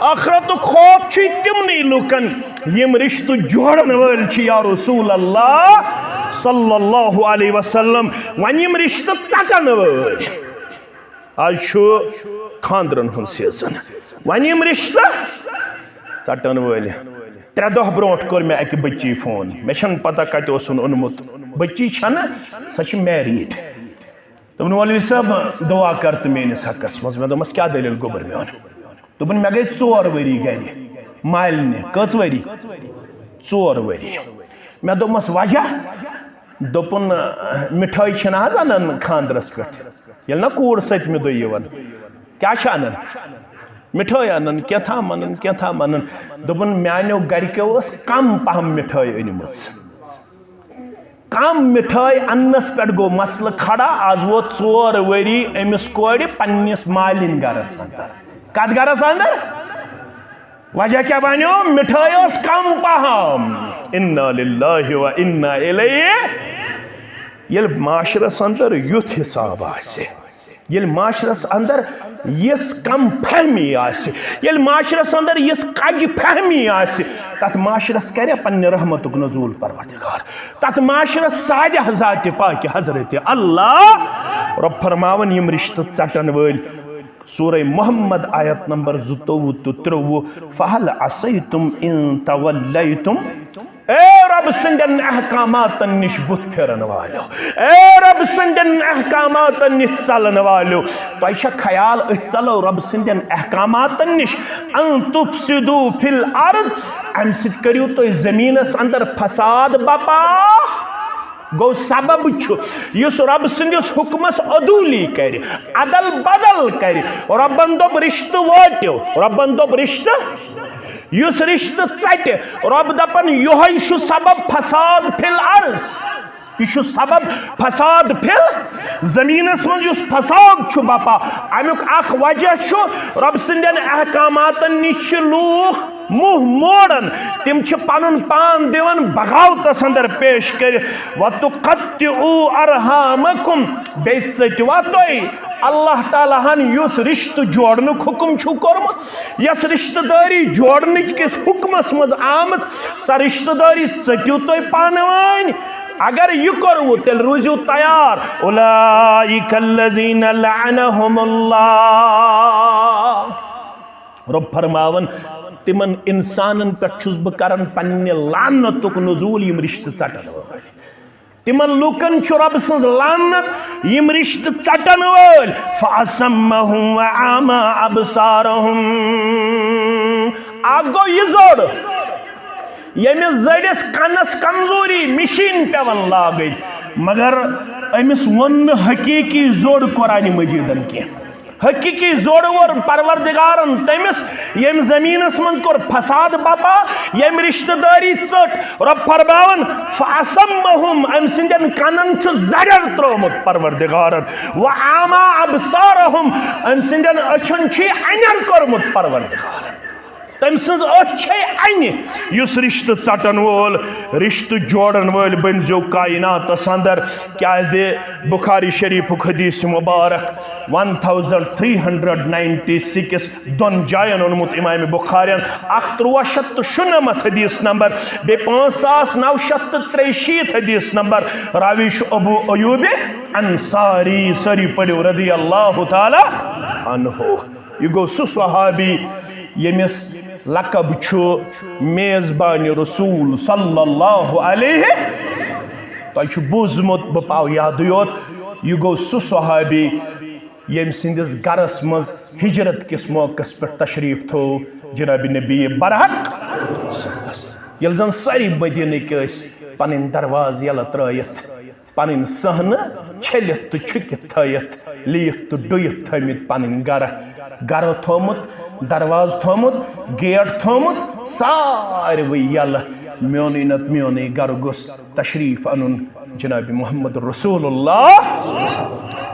ٲخرتُک خوف چھُ تِمنٕے لُکن، یِم رشتہٕ جوڑن وٲلۍ چھِ، یا رسول اللہ صلی اللہ علیہ وسلم۔ وۄنۍ یِم رشتہٕ ژٹن وٲلۍ، آز چھُ خاندرن ہُنٛد سیزن، وۄنۍ یِم رشتہٕ ژٹن وٲلۍ۔ ترٛےٚ دۄہ برونٛٹھ کوٚر مےٚ اکہِ بچی فون، مےٚ چھنہٕ پتہ کتہِ اوسُن اوٚنمُت۔ بچی چھنہٕ، سۄ چھِ married۔ دوٚپُن، "مولوی صٲب، دُعا کر تہٕ میٲنِس حقس منٛز۔" مےٚ دوٚپمَس، "کیٛاہ دٔلیٖل گوٚبُر میون؟" دوٚپُن، "مےٚ گٔے ژور ؤری گرِ مالنہِ۔" کٔژ ؤری؟ ژور ؤری۔ مےٚ دوٚپمَس، "وجہ؟" دوٚپُن، "مِٹھٲے چھِنہٕ حظ اَنان خانٛدرَس پٮ۪ٹھ، ییٚلہِ نہ کوٗر سٔتمہِ دۄہ یِوان، کیٛاہ چھِ اَنان؟ مِٹھٲے اَنان، کینٛہہ تام اَنان، کینٛہہ تام اَنان۔" دوٚپُن، "میٛانیو گَرِکیو ٲس کَم پَہَم مِٹھٲے أنمٕژ۔" کم مِٹھٲے اننس پٮ۪ٹھ گوٚو مسلہٕ کھڑا۔ از ووت ژور ؤری أمِس کورِ پننِس مالِنۍ گرس اندر۔ کتھ گرس اندر؟ وجہ کیٛاہ بنیو؟ مِٹھٲے ٲس کم پہم۔ انا للہ و انا الیہ۔ ییٚلہِ معاشرس اندر یُتھ حساب آسہِ، ییٚلہِ معاشرس اندر یِژھ کم فہمی آسہِ، ییٚلہِ معاشرس اندر یِژھ کج فہمی آسہِ، تتھ معاشرس کرِ پننہِ رحمتُک نزول پروردگار۔ تتھ معاشرس سادِ ذاتِ پاکہِ حضرت اللہ۔ رب فرماوان، یِم رشتہٕ ژٹن وٲلۍ، سورہ محمد آیت نمبر زٕتووُہ تہٕ ترٛوٚوُہ، فَهَلْ عَصَيْتُمْ إِن تَوَلَّيْتُمْ۔ اے رب سٕنٛدٮ۪ن احکاماتن نِش بُتھ پھیرن والٮ۪و، اے رب سٕنٛدٮ۪ن احکاماتن نِش ژلن والٮ۪و، تۄہہِ چھا خیال أسۍ ژلو رب سٕنٛدٮ۪ن احکاماتن نِش؟ أَن تُفْسِدُوا فِي الْأَرْضِ، امہِ سۭتۍ کٔرِو تُہۍ زٔمیٖنس اندر فساد بپا۔ گوٚو سبب چھُ، یُس رب سٕنٛدِس حُکمس عدوٗلی کرِ، ادل بدل کرِ۔ رۄبن دوٚپ رِشتہٕ وٲٹِو، رۄبن دوٚپ رِشتہٕ، یُس رِشتہٕ ژٹہِ، رۄب دپان یِہوٚے چھُ سبب فساد فی الارض۔ یہِ چھُ سبب فساد فی الزمیٖنس منٛز یُس فساد چھُ بپا۔ امیُک اکھ وجہ چھُ رۄب سٕنٛدٮ۪ن احکاماتن نِش چھِ لوٗکھ منہ موڑان، تِم چھِ پنُن پان دِوان بغاوتس اندر پیش کٔرِتھ۔ وَتُقَطِّعُوا أَرْحَامَكُمْ، بیٚیہِ ژٔٹِوا تُہۍ اللہ تعالیٰ ہن یُس رشتہٕ جوڑنُک حُکم چھُ کوٚرمُت، یۄس رشتہٕ دٲری جوڑنٕکۍ کِس حُکمس منٛز آمٕژ، سۄ رشتہٕ دٲری ژٔٹِو تُہۍ پانہٕ ؤنۍ۔ اگر یہِ کوٚروٕ، تیٚلہِ روٗزِو تیار۔ أُولَٰئِکَ الَّذِینَ لَعَنَہُمُ اللَّہ۔ رۄب فرماوان، تِمن انسانن پٮ۪ٹھ چھُس بہٕ کران پننہِ لعنتُک نزول، یِم رشتہٕ ژٹن وٲلۍ۔ تِمن لوٗکن چھُ رۄب سٕنٛز لعنت، یِم رشتہٕ ژٹن وٲلۍ۔ فَأَصَمَّهُمْ وَأَعْمَىٰ أَبْصَارَهُمْ۔ اکھ گوٚو یہِ زوٚڑ، ییٚمِس زٔڑِس کنس کمزوری مِشیٖن پٮ۪وان لاگٕنۍ، مگر أمِس ووٚن نہٕ حقیٖقی زوٚڑ قرآنِ مجیٖدن کینٛہہ۔ حقیقی زوڑور پروردگارن تٔمِس، ییٚمۍ زمینس منٛز کوٚر فساد بپا، ییٚمۍ رشتہٕ دٲری ژٔٹ۔ رۄب فرماوان، فَأَصَمَّهُمْ، أمۍ سٕنٛدٮ۪ن کنن چھُ زرٮ۪ر ترٛوومُت پروردگارن۔ وَأَعْمَىٰ أَبْصَارَهُمْ، أمۍ سٕنٛدٮ۪ن أچھن چھُ انٮ۪ر کوٚرمُت پروردگارن۔ تٔمۍ سٕنٛز أچھ چھے انہِ، یُس رشتہٕ ژٹن وول، رشتہٕ جوڑن وٲلۍ بٔنزیو کائناتس اندر۔ کیازِ بخاری شریفُک حدیث مبارک one thousand three hundred ninety six, دۄن جاین اوٚنمُت امام بخارین، اکھ ترٛواہ شیٚتھ تہٕ شُنمتھ حدیث نمبر، بیٚیہِ پانٛژھ ساس نو شیٚتھ تہٕ ترٛیہِ شیٖتھ حدیث نمبر۔ راوی چھُ ابو ایوب انصاری، سٲری پٔرِو رضی اللہ تعالیٰ عنہ۔ یہِ گوٚو سُہ صحابی ییٚمِس لقب چھُ میزبان رسول صلی اللہ علیہ۔ تۄہہِ چھُ بوٗزمُت، بہٕ پاو یادٕے یوت، یہِ گوٚو سُہ صحابی ییٚمہِ سٕنٛدِس گرس منٛز ہجرت کِس موقعس پٮ۪ٹھ تشریف تھوو جناب نبی برحق۔ ییٚلہِ زن سٲری مدیٖنٕکۍ ٲسۍ پنٕنۍ دروازٕ یلہٕ ترٲیِتھ، پنٕنۍ صحنہٕ چھٔلِتھ تہٕ چھُکِتھ تھٲیِتھ، لیٖکھ تہٕ ڈُیِتھ تھٲومٕتۍ پنٕنۍ گرٕ، گرٕ تھوٚومُت، دروازٕ تھوٚومُت، گیٹ تھوٚومُت، ساروٕے یلہٕ۔ میونُے نتہٕ میونُے گرٕ گوٚژھ تشریف انُن جناب محمد رسول اللہ۔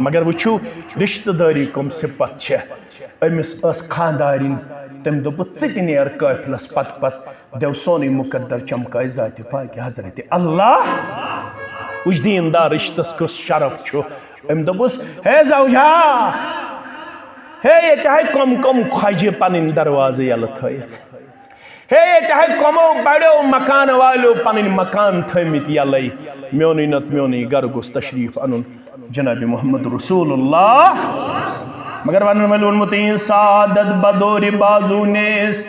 مگر وٕچھِو، رشتہٕ دٲری کۄم صفت چھےٚ۔ أمِس ٲس خانٛدارِنۍ، تٔمۍ دوٚپُس، "ژٕ تہِ نیر قٲفلس پتہٕ پتہٕ، دیو سونُے مقدر چمکاے ذاتِ پاکہِ حضرت اللہ۔" وٕچھ دیٖندار رشتس کُس شرف چھُ۔ أمۍ دوٚپُس، "ہے زوجا، ہے ییٚتہِ ہاے کۄم کۄم کھۄجہِ پنٕنۍ دروازٕ یلہٕ تھٲیِتھ۔ ہے ییٚتہِ ہاے کۄمو بڑیو مکان والیو پنٕنۍ مکان تھٲومٕتۍ یلے۔ میونُے نتہٕ میونُے گرٕ گوٚژھ تشریف انُن جناب محمد رسول اللہ۔" مگر ونن وٲلۍ ووٚنمُت، "این سعادت بدور بازو نیست،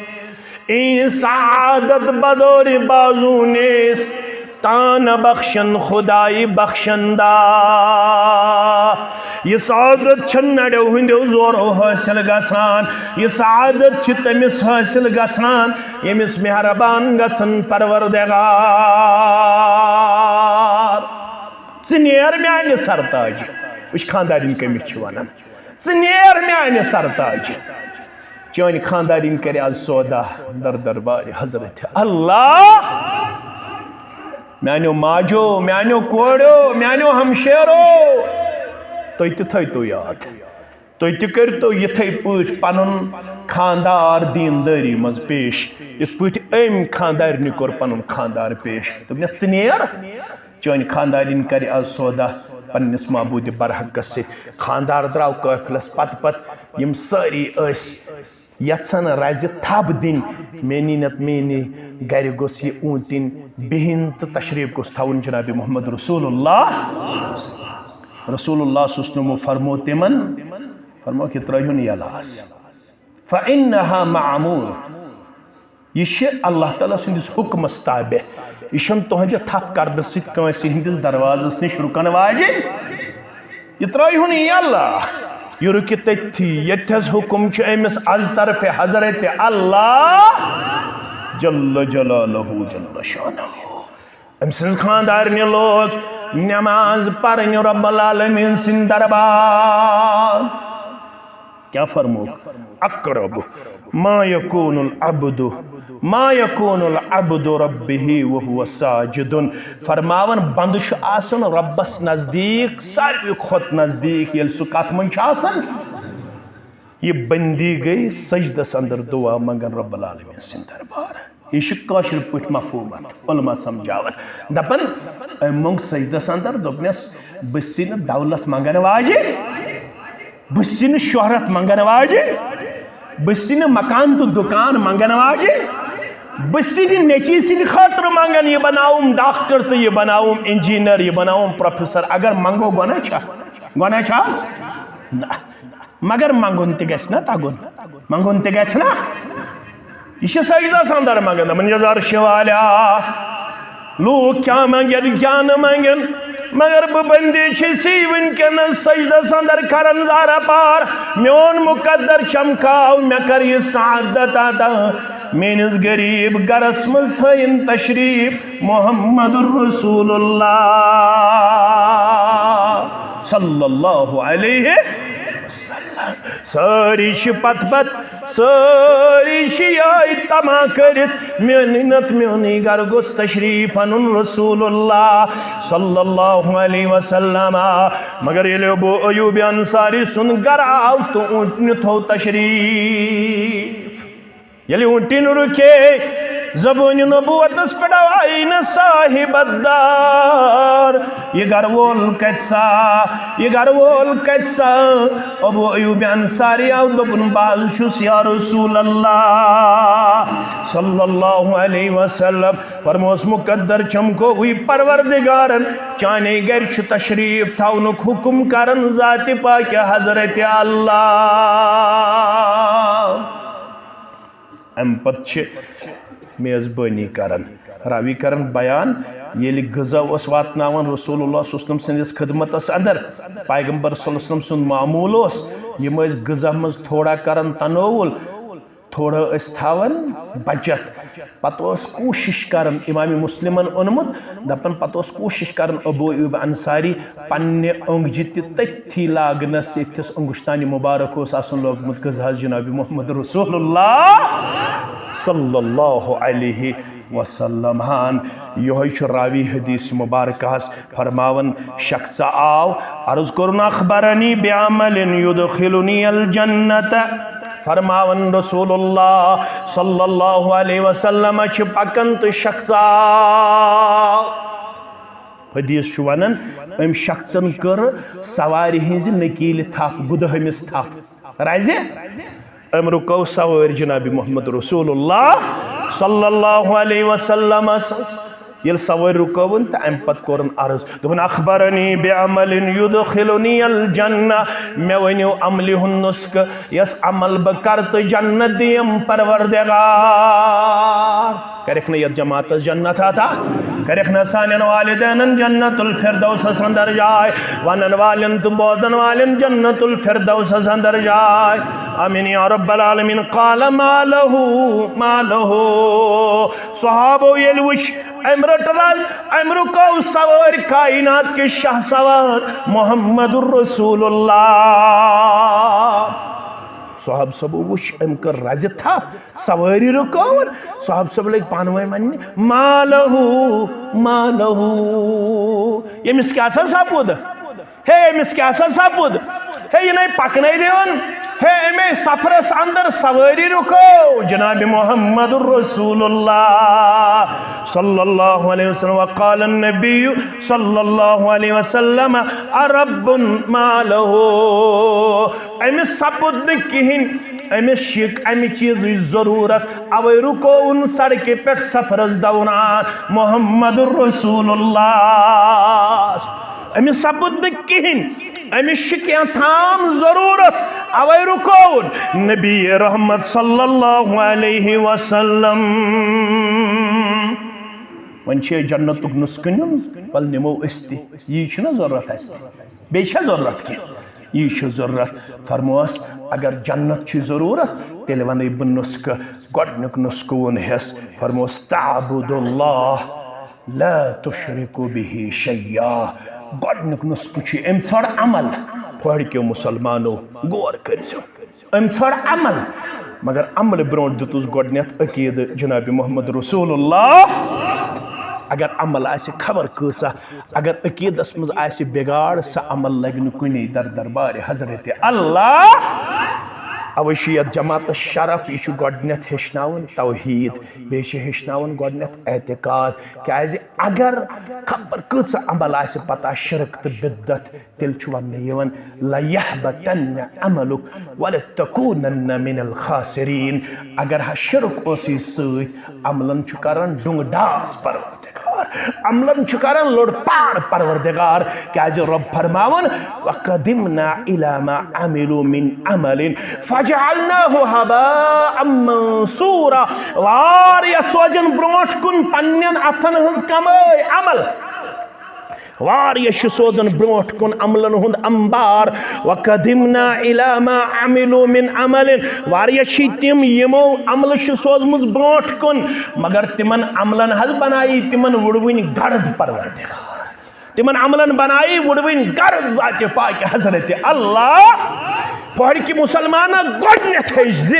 این سعادت بدور بازو نیست، تا نبخشن خدای بخشنده۔" یہِ سعادت چھَنہٕ نَڑیو ہٕنٛدیو زورو حٲصِل گژھان، یہِ سعادت چھِ تٔمِس حٲصِل گژھان، ییٚمِس مہربان گژھن پروردگار۔ ژٕ نیر میانہِ سرتاجہِ۔ وٕچھ خاندارِنۍ کٔمِس چھِ وَنان، "ژٕ نیر میانہِ سرتاجہِ۔" چٲنۍ خاندارِنۍ کرِ آز سودا در دربارِ حضرت اللہ۔ میانیو ماجو، میانیو کوریو، میانیو ہمشیرو، تُہۍ تہِ تھٲیتو یاد۔ تُہۍ تہِ کٔرۍتو یِتھَے پٲٹھۍ پنُن خانٛدار دیٖندٲری منٛز پیش، یِتھ پٲٹھۍ أمۍ خانٛدارنہِ کوٚر پنُن خانٛدار پیش۔ دوٚپنَس، "ژٕ نیر، چٲنۍ خانٛدارِنۍ کرِ آز سودا پننِس معبوٗدِ برحقس سۭتۍ۔" خانٛدار درٛاو قٲفلس پتہٕ پتہٕ، یِم سٲری ٲسۍ یژھان رزِ تھپھ دِنۍ، میٛٲنی نتہٕ میٛٲنی گرِ گوٚژھ یہِ اوٗنٛٹِنۍ بِہِنۍ تہٕ تشریٖف گوٚژھ تھاوُن جناب محمد رسول اللہ۔ رسول اللہ صلی اللہ علیہ وسلم فرمو تِمن، فرموکھ، "یہِ ترٲیہُن یَلہٕ آز۔ فإنها معمور۔ یہِ چھِ اللہ تعالیٰ سٕنٛدِس حُکمس تابع۔ یہِ چھُنہٕ تُہنٛدِ تھپھ کرنہٕ سۭتۍ کٲنٛسہِ ہٕنٛدِس دروازس نِش رُکن واجِنۍ۔ یہِ ترٲیہُن یَلہٕ۔ یہِ رُکہِ تٔتھی، ییٚتہِ حظ حُکم چھُ أمِس از طرفِ حضرت اللہ جل جلالہ جل شانہ۔" أمۍ سٕنٛز خانٛدارنہِ لوگ نماز پرٕنۍ رب العالمین سٕنٛدِ دربار۔ کیٛاہ فرموو؟ "اقرب ما یکون العبد، ما یکون العبد ربہ وہو ساجد۔" فرماوان، بندٕ چھُ آسان ربس نزدیٖک، ساروی کھۄتہٕ نزدیٖک، ییٚلہِ سُہ کتھ منٛز چھُ آسان؟ یہِ بندی گٔے سجدس اندر دعا منگان رب العالمین سٕنٛدِ دربار۔ یہِ چھُ کٲشِر پٲٹھۍ مفہوٗم اَتھ، علماء سمجھاوان۔ دَپان، أمۍ موٚنگ سجدس اندر، دوٚپنَس، "بہٕ چھُسٕے نہٕ دولت منگن واجِنۍ، بہٕ چھُسٕے نہٕ شہرت منگن واجِنۍ، بہٕ چھُسٕے نہٕ مکان تہٕ دُکان منگن واجِنۍ، بہٕ چھُسٕے نہٕ نیٚچی سٕنٛدِ خٲطرٕ منگن، یہِ بناوُم ڈاکٹر تہٕ یہِ بناوُم انجینئر، یہِ بناوُم پروفیسر۔ اگر منگو، گۄناہ چھا؟ گۄناہ چھا حظ؟ نہ۔" مگر منگُن تہِ گژھِ نا تگُن۔ منگُن تہِ گژھِ نا۔ یہِ چھِ سجدس اندر منگان، دپان، "یزار شوالیہ، لوٗکھ کیٛاہ منگن، کیٛاہ نہٕ منگن، مگر بہٕ بندی چھِ سی وٕنکیٚنس سجدس اندر کران زارہ پار۔ میون مقدر چمکاو، مےٚ کر یہِ سعادت عطا۔ میٲنِس غریب گرس منٛز تھٲیِن تشریف محمد رسول اللہ صلی اللہ علیہ وسلم۔" سٲری چھِ پتہٕ پتہٕ، سٲری چھِ یِہوٚے طمع کٔرِتھ، میٛٲنی نتہٕ میٛٲنی گرٕ گوٚژھ تشریٖف اَنُن رسول اللہ صلی اللہ علیہ وسلم۔ مگر ییٚلہِ ابو ایوب انصاری سُنٛد گرٕ آو تہٕ اوٗنٛٹنہِ تھوٚو تشریٖف، ییٚلہِ اوٗنٛٹِن رُکے، زبٲنہِ نبوتس پٮ۪ٹھ آو آیینہٕ صاحب الدار۔ یہِ گرٕ وول کتہِ سا؟ یہِ گرٕ وول کتہِ سا؟ ابو ایوب انصاری آو، دوٚپُن، "بہٕ حظ چھُس یا رسول اللہ صلی اللہ علیہ وسلم۔" فرموس، "مقدر چمکووٕے پروردگارن، چانے گرِ چھُ تشریٖف تھاونُک حُکم کران ذاتِ پاکہِ حضرت اللہ۔" امہِ پتہٕ چھِ میزبٲنی کران۔ راوی کران بیان، ییٚلہِ غذا اوس واتناوان رسول اللہ صلی اللہ علیہ وسلم سٕنٛدِس خدمتس اندر، پیغمبر صلی اللہ علیہ وسلم سُنٛد معموٗل اوس، یِم ٲسۍ غذا منٛز تھوڑا کران تنوُل، تھوڑا ٲسۍ تھاوان بچت۔ پتہٕ اوس کوٗشش کران، امام مسلمن اوٚنمُت، دپان، پتہٕ اوس کوٗشش کران ابو ایوب انصاری پننہِ اونٛگجہِ تہِ تٔتھی لاگنس، ییٚتھس اونٛگُشتانہِ مبارک اوس آسان لوگمُت غذاہس جناب محمد رسول اللہ صلی اللہ علیہ وسلم۔ ہان، یِہوٚے چھُ راوی حدیث مبارکہس فرماوان، شخص آو، عرض کوٚرُن، "اخبرنی بعمل یدخلنی الجنت۔" فرماوان رسول اللہ صلی اللہ علیہ وسلم چھِ پکان تہٕ شخص آو۔ حدیث چھُ ونان، أمۍ شخصن کٔر سوارِ ہٕنٛزِ نکیٖلہِ تھپھ، گُدہٲمِس تھپھ۔ رزِ؟ أمۍ رُکٲو سوٲرۍ جناب محمد رسول اللہ صلی اللہ علیہ وسلمس۔ ییٚلہِ سوٲرۍ رُکٲوٕن تہٕ اَمہِ پتہٕ کوٚرُن عرض، دوٚپُن، "اخبرنی بعمل یدخلنی الجنہ"، مےٚ ؤنِو عملہِ ہُنٛد نُسخہٕ، یۄس عمل بہٕ کرٕ تہٕ جنت دِیم پروردگار۔ کرکھ نہ یتھ جماعتس جنت عطا؟ کرکھ نہ سانٮ۪ن والدینن جنت الفردوسس اندر جاے؟ ونن والٮ۪ن تہٕ بوزن والٮ۪ن جنت الفردوسس اندر جاے؟ آمین یا رب العالمین۔ قال، "ما لہ، ما لہ؟" صحابو ییٚلہِ وٕچھ، أمۍ رٔٹ رز، أمۍ رُکٲو سوٲرۍ کائنات کہِ شاہ سوار محمد رسول اللہ۔ صحاب صٲبو وٕچھ، أمۍ کٔر رزِ تھپھ، سوٲری رُکٲوٕن۔ صحاب صٲب لٔگۍ پانہٕ ؤنۍ وننہِ، "ما لہ، ما لہ؟" ییٚمِس کیٛاہ سا سپُد؟ ہے، أمِس کیٛاہ سا سپُد؟ ہے، یہِ نے پکنَے دِوان۔ ہے، أمے سفرس اندر سوٲری رُکو۔ جناب محمد رسول اللہ صلی اللہ علیہ وسلم، وقال النبی صلی اللہ علیہ وسلم، ارب ما له۔ أمِس سپُد نہٕ کِہیٖنۍ، أمِس چھِ اَمہِ چیٖزٕچ ضروٗرت، اوے رُکووُن سڑکہِ پٮ۪ٹھ سفرس دوران محمد رسول اللہ۔ أمِس سپُد نہٕ کِہیٖنۍ، أمِس چھِ کینٛہہ تام ضروٗرت، اوے رُکووُن نبی رحمت صلی اللہ علیہ وسلم۔ وۄنۍ چھِ جنتُک نُسخہٕ نیُن، وَلہٕ نِمو أسۍ تہِ، یی چھُنہ ضروٗرت اَسہِ تہِ، بیٚیہِ چھا ضروٗرت کینٛہہ؟ یی چھُ ضروٗرت۔ فرموس، اگر جنت چھِ ضروٗرت، تیٚلہِ وَنَے بہٕ نُسخہٕ۔ گۄڈٕنیُک نُسخہٕ ووٚن ہٮ۪س، فرموس، تعبد اللہ لا تشرک بہ شیئا۔ گۄڈٕنیُک نُسخہٕ چھُ، أمۍ ژھانڈ عمل۔ پھٲڑکیو مسلمانو، غور کٔرۍزیو۔ أمۍ ژھانڈ عمل، مگر عملہِ برونٛٹھ دیُتُس گۄڈٕنیتھ عقیدٕ جناب محمد رسول اللہ۔ اگر عمل آسہِ خبر کۭژاہ، اگر عقیدس منٛز آسہِ بگاڑ، سُہ عمل لگہِ نہٕ کُنے در دربارِ حضرت اللہ۔ اوے چھُ یتھ جماعتس شرف، یہِ چھُ گۄڈٕنیتھ ہیٚچھناوُن توحید، بیٚیہِ چھُ ہیٚچھناوُن گۄڈٕنیتھ اعتقاد۔ کیازِ اگر خبر کۭژاہ عمل آسہِ، پتہ شرک تہٕ بدعت، تیٚلہِ چھُ وننہٕ یِوان، "لَيَحْبَطَنَّ عَمَلُكَ وَلَتَكُونَنَّ مِنَ الْخَاسِرِينَ۔" اگر ہا شرک اوسُے سۭتۍ، عملن چھُ کران ڈُنٛگہٕ ڈاس پروردگار، عملن چھُ کران لوٚڑ پاڑ پروردگار۔ کیازِ رۄب فرماوان، "وَقَدِمْنَا إِلَى مَا عَمِلُوا مِنْ عَمَلٍ فَجَعَلْنَاهُ هَبَاءً مَنْثُورًا۔" واریاہ سوزن برونٛٹھ کُن پننٮ۪ن اتھن ہٕنٛز کمٲے، عمل۔ واریاہ چھِ سوزان برونٛٹھ کُن عملن ہُنٛد انبار۔ وَقَدِمْنَا إِلَى مَا عَمِلُوا مِنْ عَمَلٍ۔ واریاہ چھِ تِم یِمو عملہٕ چھِ سوزمٕژ برونٛٹھ کُن، مگر تِمن عملن حظ بنایی تِمن وُڑوٕنۍ گرد پروردگار۔ تِمن عملن بنایی وُڑوٕنۍ گرد ذاتِ پاکہِ حضرت اللہ۔ پہرکہِ مسلمانہ گۄڈنیتھ ہیٚچھ زِ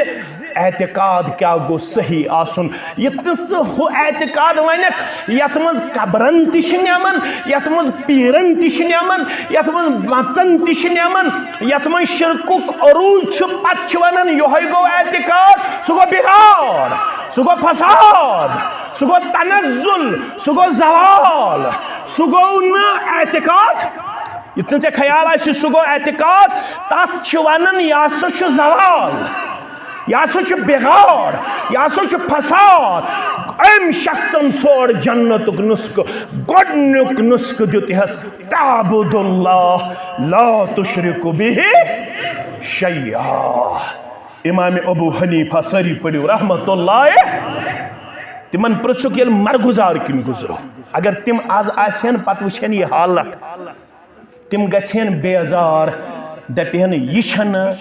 اعتقاد کیا گو صحیح آسن۔ یہِ تہِ سُہ ہُہ اعتقاد ونکھ یتھ منٛز قبرن تہِ چھِ نمن، یتھ منٛز پیرن تہِ چھِ نمن، یتھ منٛز مژن تہِ چھِ نمن، یتھ منٛز شرکُک عروج چھُ، پتہٕ چھِ ونان یہوے گو اعتقاد، سُہ گو بگاڑ، سُہ گو فساد، سُہ گو تنزل، سُہ گو زوال، سُہ گو نہٕ اعتقاد۔ یُتھ نہٕ ژےٚ خیال آسہِ سُہ گوٚو اعتقاد، تَتھ چھِ وَنان یہِ ہسا چھُ زوال، یہِ ہسا چھُ بِگاڑ، یہِ ہسا چھُ فساد۔ أمۍ شخصن ژھوڑ جنتُک نُسخہٕ، گۄڈٕنیُک نُسخہٕ دیُت یِہس، "تعبد اللہ لا تشرک بہ شیئا۔" امام ابو حنیفہ، سٲری پٔرِو رحمت اللہ، تِمن پرٛژھُکھ ییٚلہِ مرگُزار کِنۍ گُزرو، اگر تِم از آسہِ ہن، پتہٕ وٕچھن یہِ حالت۔ تِم گژھن بیزار، دپن، "یہِ چھنہٕ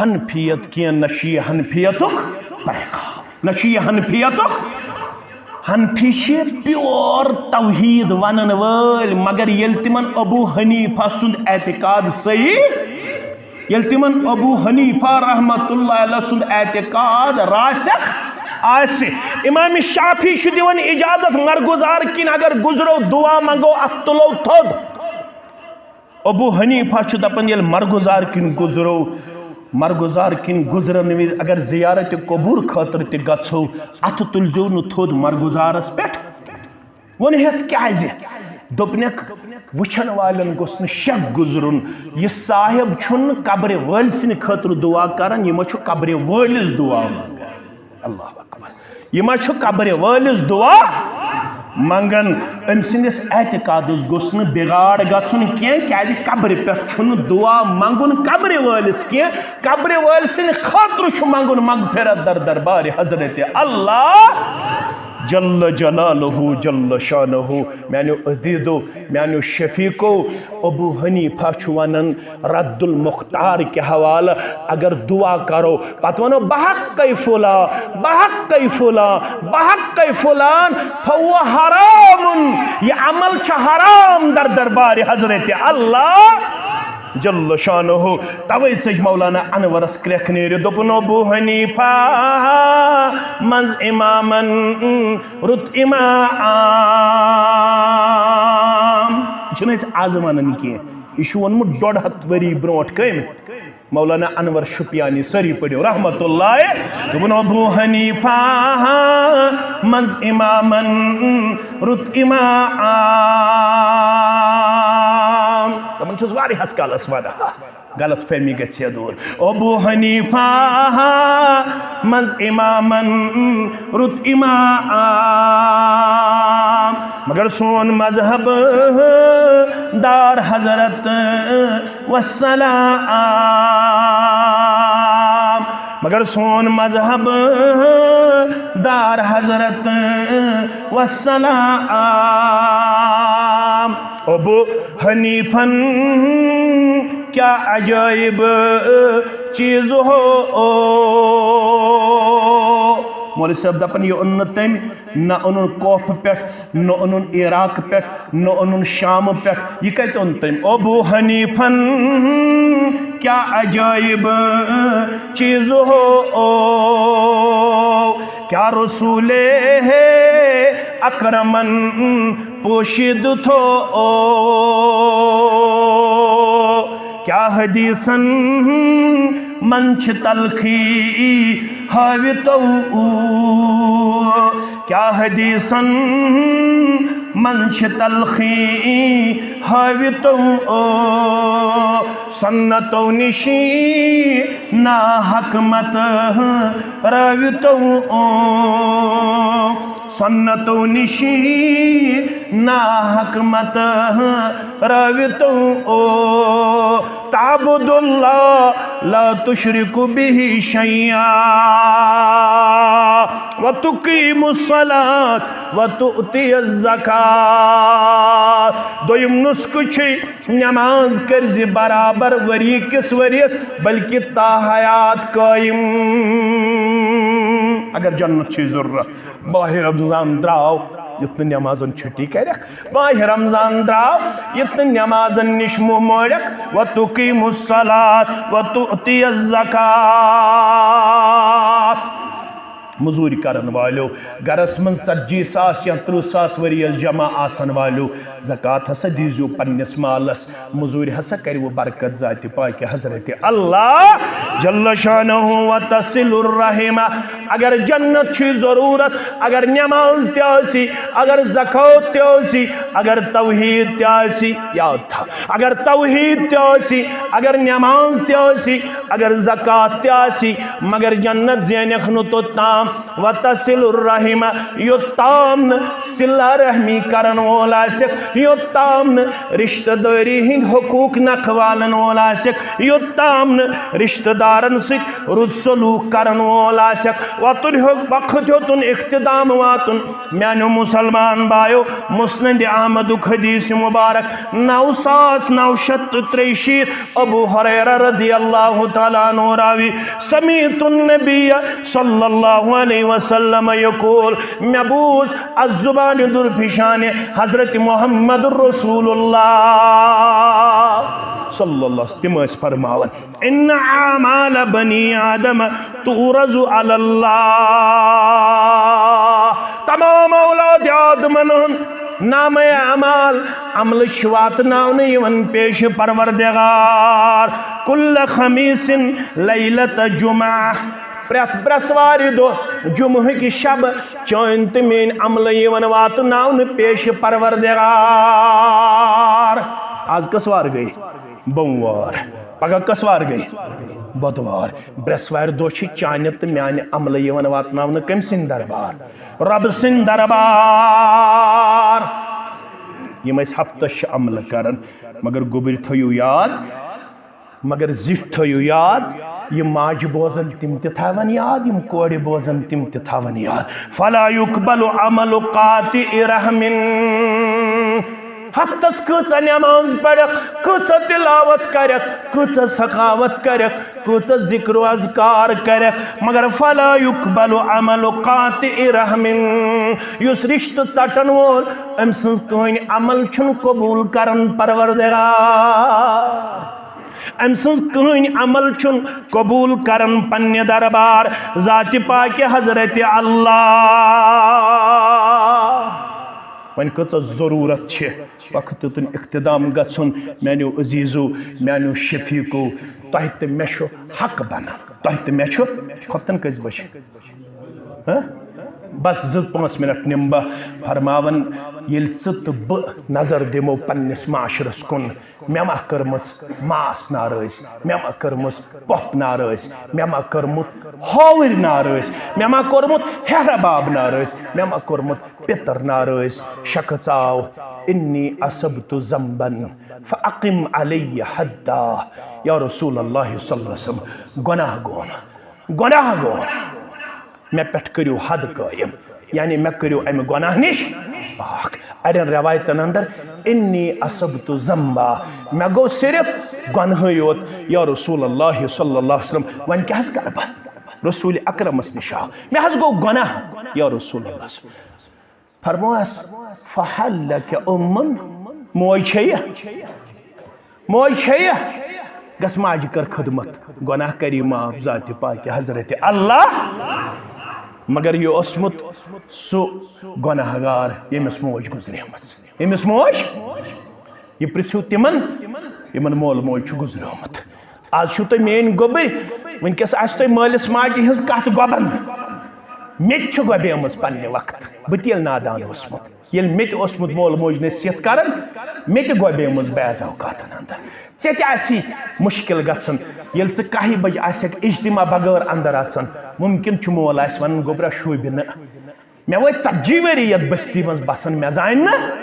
حنفیت کینٛہہ، نہ چھُ یہِ حنفیتُک پیغام، نہ چھُ یہِ حنفیتُک۔" حنفی چھِ پیور توحید ونن وٲلۍ، مگر ییٚلہِ تِمن ابو حنیفہ سُنٛد اعتقاد صحیح، ییٚلہِ تِمن ابو حنیفہ رحمت اللہ علیہ سُنٛد اعتقاد راسخ آسہِ، امام شافعی چھُ دِوان اجازت، مرگُزار کِنۍ اگر گُزرو، دعا منگو، اتھ تُلو تھوٚد۔ ابو حنیفہ چھُ دپان، ییٚلہِ مرگُزار کِنۍ گُزرو، مرگُزار کِنۍ گُزرن وِزِ اگر زیارت قبور خٲطرٕ تہِ گژھو، اتھٕ تُلزیو نہٕ تھوٚد مرگُزارس پٮ۪ٹھ۔ ووٚن ہٮ۪س، کیازِ؟ دوٚپنکھ، وٕچھن والٮ۪ن گوٚژھ نہٕ شک گُزرُن، یہِ صاحب چھُنہٕ قبرِ وٲلۍ سٕنٛدِ خٲطرٕ دُعا کران، یہِ ما چھُ قبرِ وٲلِس دُعا منگان۔ اللہ اکبر۔ یہِ ما چھُ قبرِ وٲلِس دُعا منگان؟ أمۍ سٕنٛدِس اعتقادس گوٚژھ نہٕ بِگاڑ گژھُن کینٛہہ، کیازِ قبرِ پٮ۪ٹھ چھُنہٕ دُعا منگُن قبرِ وٲلِس کینٛہہ، قبرِ وٲلۍ سٕنٛدِ خٲطرٕ چھُ منگُن مغفرت در دربارِ حضرت اللہ جل جلالہ جل شانہ۔ میانیو عزیزو، میانیو شفیقو، ابو حنیفہ چھُ ونان، رد المختار کہِ حوالہٕ اگر دعا کرو، پتہٕ ونو، "بحق فلان، بحق فلان، بحق فلان، فهو حرام"، یہِ عمل چھُ حرام در دربارِ حضرت اللہ جل شانہ۔ توے ژٔج مولانا انورس کرٛیکھ نیرِ، دوٚپُن، "ابو حنیفہ منٛز امامن رُت امام"۔ یہِ چھِنہٕ أسۍ از ونان کینٛہہ۔ یہِ چھُ ووٚنمُت ڈۄڈ ہتھ ؤری برونٛٹھ کٔمۍ؟ مولانا انور شُپیانی۔ سٲری پٔرِو رحمت اللہ۔ دوٚپُن، ابو حنیفہ منٛز امامن رُت امام۔ دَپان چھُس واریاہس کالس ونان، غلط فہمی گژھِ ہے دوٗر۔ ابو حنیفہ منٛز امامن رُت امام، مگر سون مذہب دار حضرت والسلام، مگر سون مذہب دار حضرت والسلام۔ ابو حنیفن کیا عجائب چیز ہو۔ مولوی صٲب دپان، یہِ اوٚن نہٕ تٔمۍ، نہ اوٚنُن کوفہٕ پٮ۪ٹھ، نہ اوٚنُن عراق پٮ۪ٹھ، نہ اوٚنُن شام پٮ۪ٹھ۔ یہِ کتہِ اوٚن تٔمۍ؟ ابو حنیفن کیا عجائب چیز ہو، کیا رسول اکرمن پوشیدٕ تھو۔ کیا حدیثن منٛز چھِ تلخی ہٲوِتو؟ کیا حدیثن منٛز چھِ تلخی ہٲوِتو؟ سنتو نِشی نا حکمت رٲوِتو۔ سنتو نِشی نا حکمت رٲوِتو۔ تعبد اللہ لا تشرک بہ شیئا وتقیم الصلاۃ وتؤتی الزکاۃ۔ دوٚیِم نسخہٕ چھُ، نماز کٔرزِ برابر ؤری کِس ؤریَس، بلکہِ تا حیات قٲیِم۔ اگر جنت چھُے ضروٗرت، ماہِ رمضان درٛاو، یُتھ نہٕ نمازن چھُٹی کرکھ۔ ماہِ رمضان درٛاو، یُتھ نہٕ نمازن نِش منہ موڑکھ۔ وتقیم الصلاۃ وتؤتی الزکاۃ۔ مٔزوٗرۍ کرن والیو، گرس منٛز ژتجی ساس یا ترٕٛہ ساس ؤرۍ یس جمع آسن والیو، زکوٰۃ ہسا دیٖزیو پننِس مالس۔ مٔزوٗرۍ ہسا کروٕ برکت ذاتِ پاکہِ حضرت اللہ جل شانہ۔ وتصل الرحم۔ اگر جنت چھُے ضروٗرت، اگر نماز تہِ آسی، اگر زکوٰۃ تہِ آسی، اگر توحید تہِ آسی، یاد تھاو، اگر توحید تہِ آسی، اگر نماز تہِ آسی، اگر زکوٰۃ تہِ آسی، مگر جنت زینکھ نہٕ توٚتام۔ وتصل الرحم، یوٚتام نہٕ صلہ رحمی کرن وول آسکھ، یوٚتام نہٕ رشتہ دٲری ہٕنٛدۍ حقوق نکھٕ والن وول آسکھ، یوٚتام نہٕ رشتہ دارن سۭتۍ رُت سلوک کرن وول آسکھ۔ وۄتُن ہیوٚت، وقت ہیوٚتُن اختتام واتُن۔ میانیو مسلمان بایو، مسند احمدُک حدیث مبارک نو ساس نو شیٚتھ تہٕ ترٛیہِ شیٖتھ، ابو ہریرہ رضی اللہ تعالیٰ عنہ راوی، سمعت النبی صلی اللہ علیہ وسلم یقول، مےٚ بوٗز از زبان درپیشانِ حضرت محمد رسول اللہ صلی اللہ علیہ وسلم، تِم ٲسۍ فرماوان، ان اعمال بنی آدم تعرض علی اللہ۔ تمام اولاد آدمن ہُنٛد نامہ اعمال، عملہٕ چھِ واتناونہٕ یِوان پیش پروردگار۔ کل خمیس لیلت جمعہ، پرٛٮ۪تھ برٛٮ۪سوارِ دۄہ جمعہ کہِ شب چٲنۍ تہٕ میٲنۍ عملہٕ یِوان واتناونہٕ پیش پروردگار۔ آز کس وار گٔے؟ بوموار۔ پگاہ کس وار گٔے؟ بۄدوار۔ برٛٮ۪سوارِ دۄہ چھِ چانہِ تہٕ میانہِ عملہٕ یِوان واتناونہٕ کٔمۍ سٕنٛدِ دربار؟ رۄب سٕنٛدِ دربار۔ یِم أسۍ ہفتس چھِ عملہٕ کران، مگر گوٚبٕرۍ تھٲیِو یاد، مگر زِٹھۍ تھٲیِو یاد، یِم ماجہِ بوزن تِم تہِ تھاون یاد، یِم کورِ بوزن تِم تہِ تھاون یاد۔ فلا یقبل عمل قاطع رحم۔ ہفتس کۭژاہ نماز پرکھ، کۭژاہ تلاوت کرکھ، کۭژاہ سخاوت کرکھ، کۭژاہ ذکر و اذکار کرکھ، مگر فلا یقبل عمل قاطع رحم، یُس رشتہٕ ژٹن وول، أمۍ سٕنٛز کٕہٕنۍ عمل چھُنہٕ قبول کران پروردگار۔ أمۍ سٕنٛز کٕہٕنۍ عمل چھُنہٕ قبول کران پننہِ دربار ذاتِ پاکہِ حضرت اللہ۔ وۄنۍ کۭژاہ ضروٗرت چھِ وقت دیُتُن اختتام گژھُن۔ میانیو عزیزو، میانیو شفیقو، تۄہہِ تہٕ مےٚ چھُ حق بنان، تۄہہِ تہٕ مےٚ چھُ، خۄفتن کٔژِ بجہِ؟ ہہ؟ بس زٕ پانٛژھ منٹ نِمہٕ بہٕ۔ فرماوان، ییٚلہِ ژٕ تہٕ بہٕ نظر دِمو پننِس معاشرس کُن، مےٚ ما کٔرمٕژ ماس ناراض، مےٚ ما کٔرمٕژ پۄپھ ناراض، مےٚ ما کٔرمُت ہوٕرۍ ناراض، مےٚ ما کوٚرمُت ہیہرباب ناراض، مےٚ ما کوٚرمُت پِتر ناراض۔ شخص آو، انی اصبت ذنبا فاقم علی حدا۔ یا رسول اللہ صلی اللہ علیہ وسلم، گۄناہ گوٚو، گۄناہ گوٚو، مےٚ پٮ۪ٹھ کٔرِو حد قٲیِم، یعنی مےٚ کٔرِو اَمہِ گۄناہ نِش پاک۔ اَڑٮ۪ن رٮ۪وایتَن اندر، انی اصبت ذنبا، مےٚ گوٚو صرف گۄنہٕے یوت۔ یا رسول اللہ صلی اللہ علیہ وسلم، وۄنۍ کیٛاہ حظ کَرٕ بہٕ؟ رسول اکرمس نِش آو، مےٚ حظ گوٚو گۄناہ۔ یا رسول اللہ، فرموس، فہل لک ام؟ موج چھیہ؟ موج چھیہ؟ گژھ ماجہِ کر خدمت، گۄناہ کری معاف ذاتِ پاکہِ حضرت اللہ۔ مگر یہِ اوسمُت سُہ گۄناہ گار ییٚمِس موج گُزریمٕژ، ییٚمِس موج، یہِ پرٛژھِو تِمن یِمن مول موج چھُ گُزریومُت۔ آز چھُو تُہۍ میٲنۍ گوٚبٕرۍ، وٕنکیٚس آسہِ تۄہہِ مٲلِس ماجہِ ہٕنٛز کتھ گۄبن۔ مےٚ تہِ چھِ گۄبیمٕژ پننہِ وقتہٕ، بہٕ تہِ ییٚلہِ نادان اوسمُت، ییٚلہِ مےٚ تہِ اوسمُت مول موج نصیحت کران، مےٚ تہِ گۄبیمٕژ بعض اوقاتن اندر۔ ژےٚ تہِ آسی مشکل گژھان، ییٚلہِ ژٕ کاہہِ بجہِ آسکھ اجتماع بغٲر اندر اژان، ممکن چھُ مول آسہِ ونان، گوٚبرا شوٗبہِ نہٕ۔ مےٚ وٲتۍ ژتجی ؤری یتھ بستی منٛز بسان، مےٚ زانہِ نہٕ۔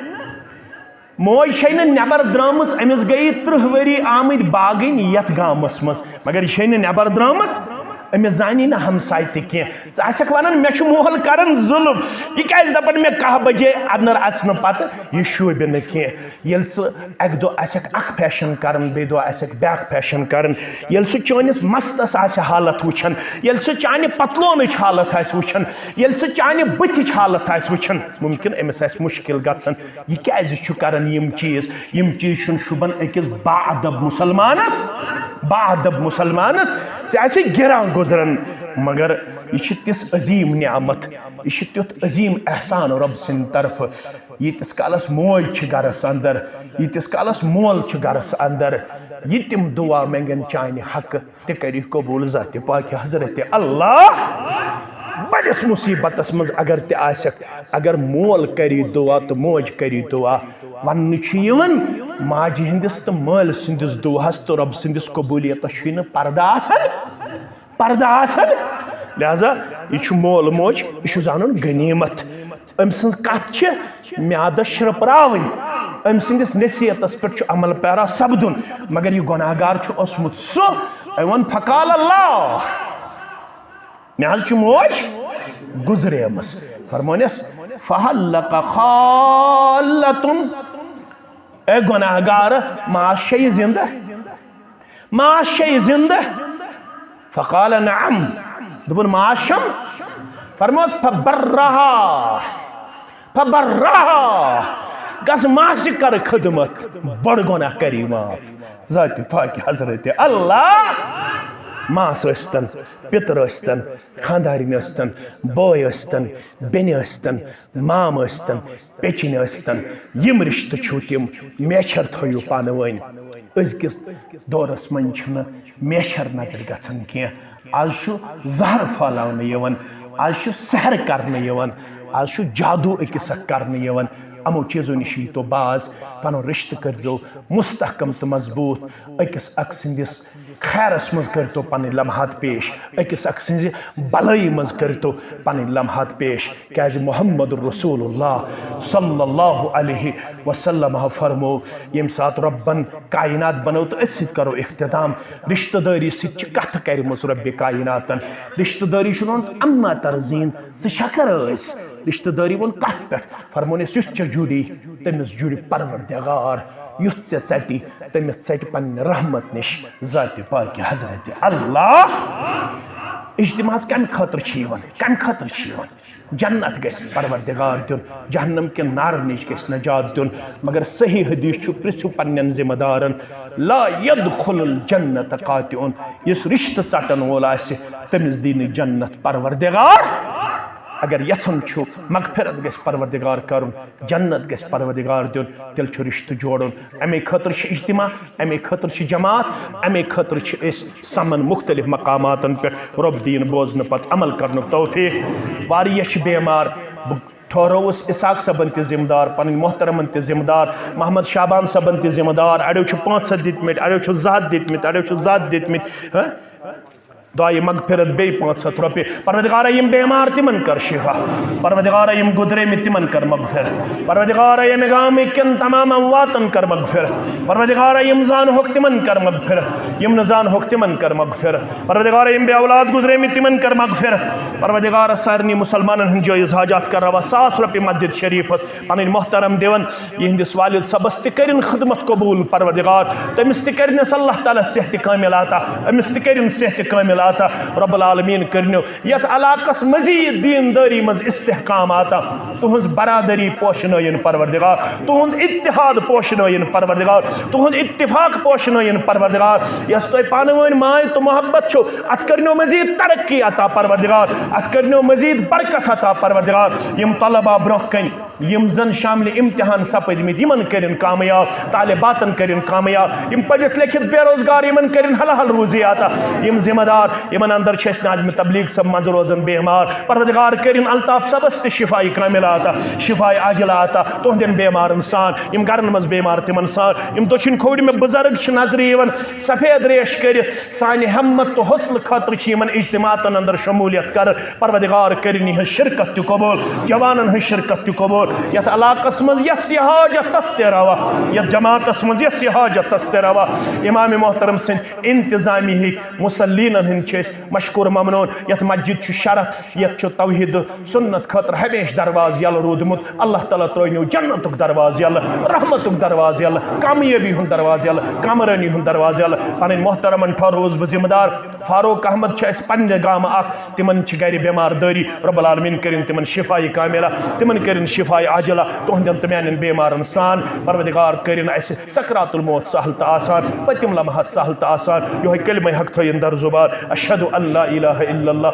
موج چھے نہٕ نٮ۪بر درٛامٕژ، أمِس گٔیہِ ترٕٛہ ؤری آمٕتۍ باگٕنۍ یتھ گامس منٛز، مگر یہِ چھے نہٕ نٮ۪بر درٛامٕژ، أمِس زانی نہٕ ہمساے تہِ کینٛہہ۔ ژٕ آسکھ ونان، مےٚ چھُ مول کران ظلم، یہِ کیازِ دپان مےٚ کاہ بجے اندر اژنہٕ پتہٕ یہِ شوٗبہِ نہٕ کینٛہہ؟ ییٚلہِ ژٕ اکہِ دۄہ آسکھ اکھ فیشن کران، بیٚیہِ دۄہ آسکھ بیاکھ فیشن کران، ییٚلہِ سُہ چٲنِس مستس آسہِ حالت وٕچھان، ییٚلہِ سُہ چانہِ پتلونٕچ حالت آسہِ وٕچھان، ییٚلہِ سُہ چانہِ بٕتھِچ حالت آسہِ وٕچھان، ممکن أمِس آسہِ مشکل گژھان، یہِ کیازِ چھُ کران یِم چیٖز؟ یِم چیٖز چھُنہٕ شوٗبان أکِس با ادب مسلمانس، با ادب مسلمانس۔ ژےٚ آسہِ گِران گُزران، مگر یہِ چھِ تِژھ عظیٖم نعمت، یہِ چھِ تیُتھ عظیٖم احسان رۄب سٕنٛدِ طرفہٕ۔ ییٖتِس کالس موج چھِ گرس اندر، ییٖتِس کالس مول چھُ گرس اندر، یہِ تِم دعا منگن چانہِ حقہٕ، تہِ کٔرِو قبول ذاتِ پاکہِ حضرت اللہ۔ بٔڑِس مصیبتس منٛز اگر تہِ آسکھ، اگر مول کری دعا تہٕ موج کری دعا، وننہٕ چھُ یِوان، ماجہِ ہٕنٛدِس تہٕ مٲلۍ سٕنٛدِس دعاہس تہٕ رۄب سٕنٛدِس قبولیتس چھُے نہٕ پردٕ آسان، پردٕ آسان۔ لہذا یہِ چھُ مول موج، یہِ چھُ زانُن غنیمت۔ أمۍ سٕنٛز کتھ چھِ میادس شرپراوٕنۍ، أمۍ سٕنٛدِس نصیحتس پٮ۪ٹھ چھُ عمل پیرا سپدُن۔ مگر یہِ گۄناہ گار چھُ اوسمُت سُہ، أمۍ ووٚن، فقال اللہ، مےٚ حظ چھِ موج گُزریمٕژ۔ فرمونس، فہل لک خالتن، اے گۄناہ گار، ماس چھے زندہ؟ ماس چھے زندہ؟ فقال نعم، دوٚپُن، ماس چھم۔ فرموس، فبرہا، فبرہا، گژھ ماسہِ کر خدمت، بٔڑ گۄناہ کری معاف۔ ذاتِ پاکہِ حضرت اللہ، ماس ٲسۍتن، پِتر ٲسۍتن، خاندارِنۍ ٲسۍتن، بٲے ٲسۍتن، بیٚنہِ ٲسۍتن، مام ٲسۍتن، پیٚچِنۍ ٲسۍتن، یِم رِشتہٕ چھِو تِم میچھر تھٲیِو پانہٕ ؤنۍ۔ أزکِس دورس منٛز چھُنہٕ میچھر نظرِ گژھان کینٛہہ۔ آز چھُ زہر پھٲلاونہٕ یِوان، آز چھُ سحر کرنہٕ یِوان، آز چھُ جادو أکِس اکھ کرنہٕ یِوان۔ یِمو چیٖزو نِش ییٖتو باز، پنُن رِشتہٕ کٔرۍزیو مستحکم تہٕ مضبوٗط۔ أکِس اکھ سٕنٛدِس خیرس منٛز کٔرۍتو پنٕنۍ لمحات پیش، أکِس اکھ سٕنٛزِ بلٲیی منٛز کٔرۍتو پنٕنۍ لمحات پیش، کیازِ محمد رسول اللہ صلی اللہ علیہ وسلم فرمو، ییٚمہِ ساتہٕ رۄبن کائنات بنٲو تہٕ أتھۍ سۭتۍ کرو اختتام، رشتہٕ دٲری سۭتۍ چھِ کتھٕ کرِمٕژ رۄبِ کائناتن۔ رشتہٕ دٲری چھُنہٕ ووٚنمُت اما ترضین، ژٕ چھکھا رٲضۍ؟ رشتہٕ دٲری ووٚن کتھ پٮ۪ٹھ؟ فرمونس، یُس ژےٚ جُڑی، تٔمِس جُڑِ پروردگار، یُتھ ژےٚ ژٹی، تٔمِس ژٹہِ پننہِ رحمت نِش ذاتِ پاکہِ حضرت اللہ۔ اجتماعس کمہِ خٲطرٕ چھِ یِوان؟ کمہِ خٲطرٕ چھِ یِوان؟ جنت گژھِ پروردگار دیُن، جہنم کہِ نار نِش گژھِ نجات دیُن۔ مگر صحیح حدیث چھُ، پرژھِو پننٮ۪ن ذمہ دارن، لا یدخل الجنت قاطع، یُس رشتہٕ ژٹن وول آسہِ، تٔمِس دی نہٕ جنت پروردگار۔ اگر یژھان چھُ مغفرت گژھِ پروردگار کرُن، جنت گژھِ پروردگار دیُن، تیٚلہِ چھُ رشتہٕ جوڑُن۔ اَمے خٲطرٕ چھِ اجتماع، اَمے خٲطرٕ چھِ جماعت، اَمے خٲطرٕ چھِ أسۍ سمن مختلف مقاماتن پٮ۪ٹھ۔ رۄب دِیِن بوزنہٕ پتہٕ عمل کرنُک توفیق۔ واریاہ چھِ بیمار، بہٕ ٹھہرووُس اسحاق صٲبن تہِ ذمہٕ دار، پنٕنۍ محترمن تہِ ذمہٕ دار، محمد شعبان صٲبن تہِ ذمہٕ دار۔ اڑیو چھِ پانٛژھ ہتھ دِتمٕتۍ، اڑیو چھِ زٕ ہتھ دِتمٕتۍ، اڑیو چھِ زٕ ہتھ دِتمٕتۍ۔ ہہ؟ دعایہِ مغفرت بیٚیہِ پانٛژھ ہتھ رۄپیہِ۔ پروردگارا، یِم بیمار تِمن کر شفا۔ پروردگارا، یِم گُزریمٕتۍ تِمن کر مغفرت۔ پروردگارا، ییٚمہِ گامٕکۍ کٮ۪ن تمام امواتن کر مغفرت۔ پروردگارا، یِم زانہوکھ تِمن کر مغفرت، یِم نہٕ زانہوکھ تِمن کر مغفرت۔ پروردگارا، یِم بے اولاد گُزریمٕتۍ تِمن کر مغفرت۔ پروردگارا، سارنٕے مسلمانن ہٕنٛدۍ جٲیز حاجات کر روا۔ ساس رۄپیہِ مسجد شریفس پنٕنۍ محترم دِوان، یِہنٛدِس والد صٲبس تہِ کٔرِن خدمت قبول پروردگار، تٔمِس تہِ کٔرنس اللہ تعالیٰ صحت کامل عطا، أمِس تہِ کٔرِن صحت کامل عطا۔ رب العالمین کٔرنو یتھ علاقس مزید دیندٲری منٛز استحکام عطا۔ تُہنٛز برادری پوشنٲیِن پروردگار، تُہنٛد اتحاد پوشنٲیِن پروردگار، تُہنٛد اتفاق پوشنٲیِن پروردگار۔ یۄس تۄہہِ پانہٕ ؤنۍ ماے تہٕ محبت چھو، اتھ کٔرنو مزید ترقی عطا پروردگار، اتھ کٔرنو مزید برکت عطا پروردگار۔ یِم طلبہ برونٛہہ کنہِ یِم زن شاملِ امتحان سپٕدمٕتۍ، یِمن کٔرِن کامیاب، طالباتن کٔرِن کامیاب، یِم پٔرِتھ لیکھِتھ بے روزگار، یِمن کٔرِن حلال روزی عطا۔ یِم ذمہ دار، یِمن اندر چھِ اَسہِ ناظم تبلیغ صٲب منٛزٕ روزان بیمار، پروردگار کٔرِن الطاف صٲبس تہِ شفایہِ کاملہ عطا، شفایہِ عاجلہ عطا، تُہنٛدٮ۪ن بیمارن سان، یِم گرن منٛز بیمار تِمن سان، یِم دٔچھِنۍ کھووٕرۍ مےٚ بُزرگ چھِ نظرِ یِوان سفید ریش کٔرِتھ، سانہِ ہمت تہٕ حوصلہٕ خٲطرٕ چھِ یِمن اجتماعاتن اندر شمولیت کران۔ پروردگار کٔرِن یِہٕنٛز شرکت تہِ قبول، جوانن ہٕنٛز شرکت تہِ قبول۔ یتھ علاقس منٛز یس یہِ حاجت تس تہِ روا، یتھ جماعتس منٛز یس یہِ حاجت تس تہِ روا، امام محترم سٕنٛدۍ انتظامی ہٕکۍ مصلینن ہٕنٛدۍ چھِ أسۍ مشکور ممنون۔ یتھ مسجد چھُ شرف، یتھ چھُ توحید سنت خٲطرٕ ہمیشہِ دروازٕ یلہٕ روٗدمُت۔ اللہ تعالیٰ ترٲونو جنتُک دروازٕ یلہٕ، رحمتُک دروازٕ یلہٕ، کامیٲبی ہُنٛد دروازٕ یلہٕ، کامرٲنی ہُنٛد دروازٕ یلہٕ۔ پنٕنۍ محترمن ٹھہرووُس بہٕ ذمہٕ دار۔ فاروق احمد چھُ اَسہِ پننہِ گامہٕ اکھ، تِمن چھِ گرِ بٮ۪مار دٲری، رب العالمین کٔرِن تِمن شفایہِ کاملہ، تِمن کٔرِن شفایہِ عاجلہ، تُہنٛدٮ۪ن تہٕ میانٮ۪ن بیمارن سان۔ پروردگار کٔرِن اَسہِ سکرات الموت سہل تہٕ آسان، پٔتِم لمحات سہل تہٕ آسان۔ یِہوٚے کلمہ حق تھٲیِن در زبان، اشہد ان لا الہ الا اللہ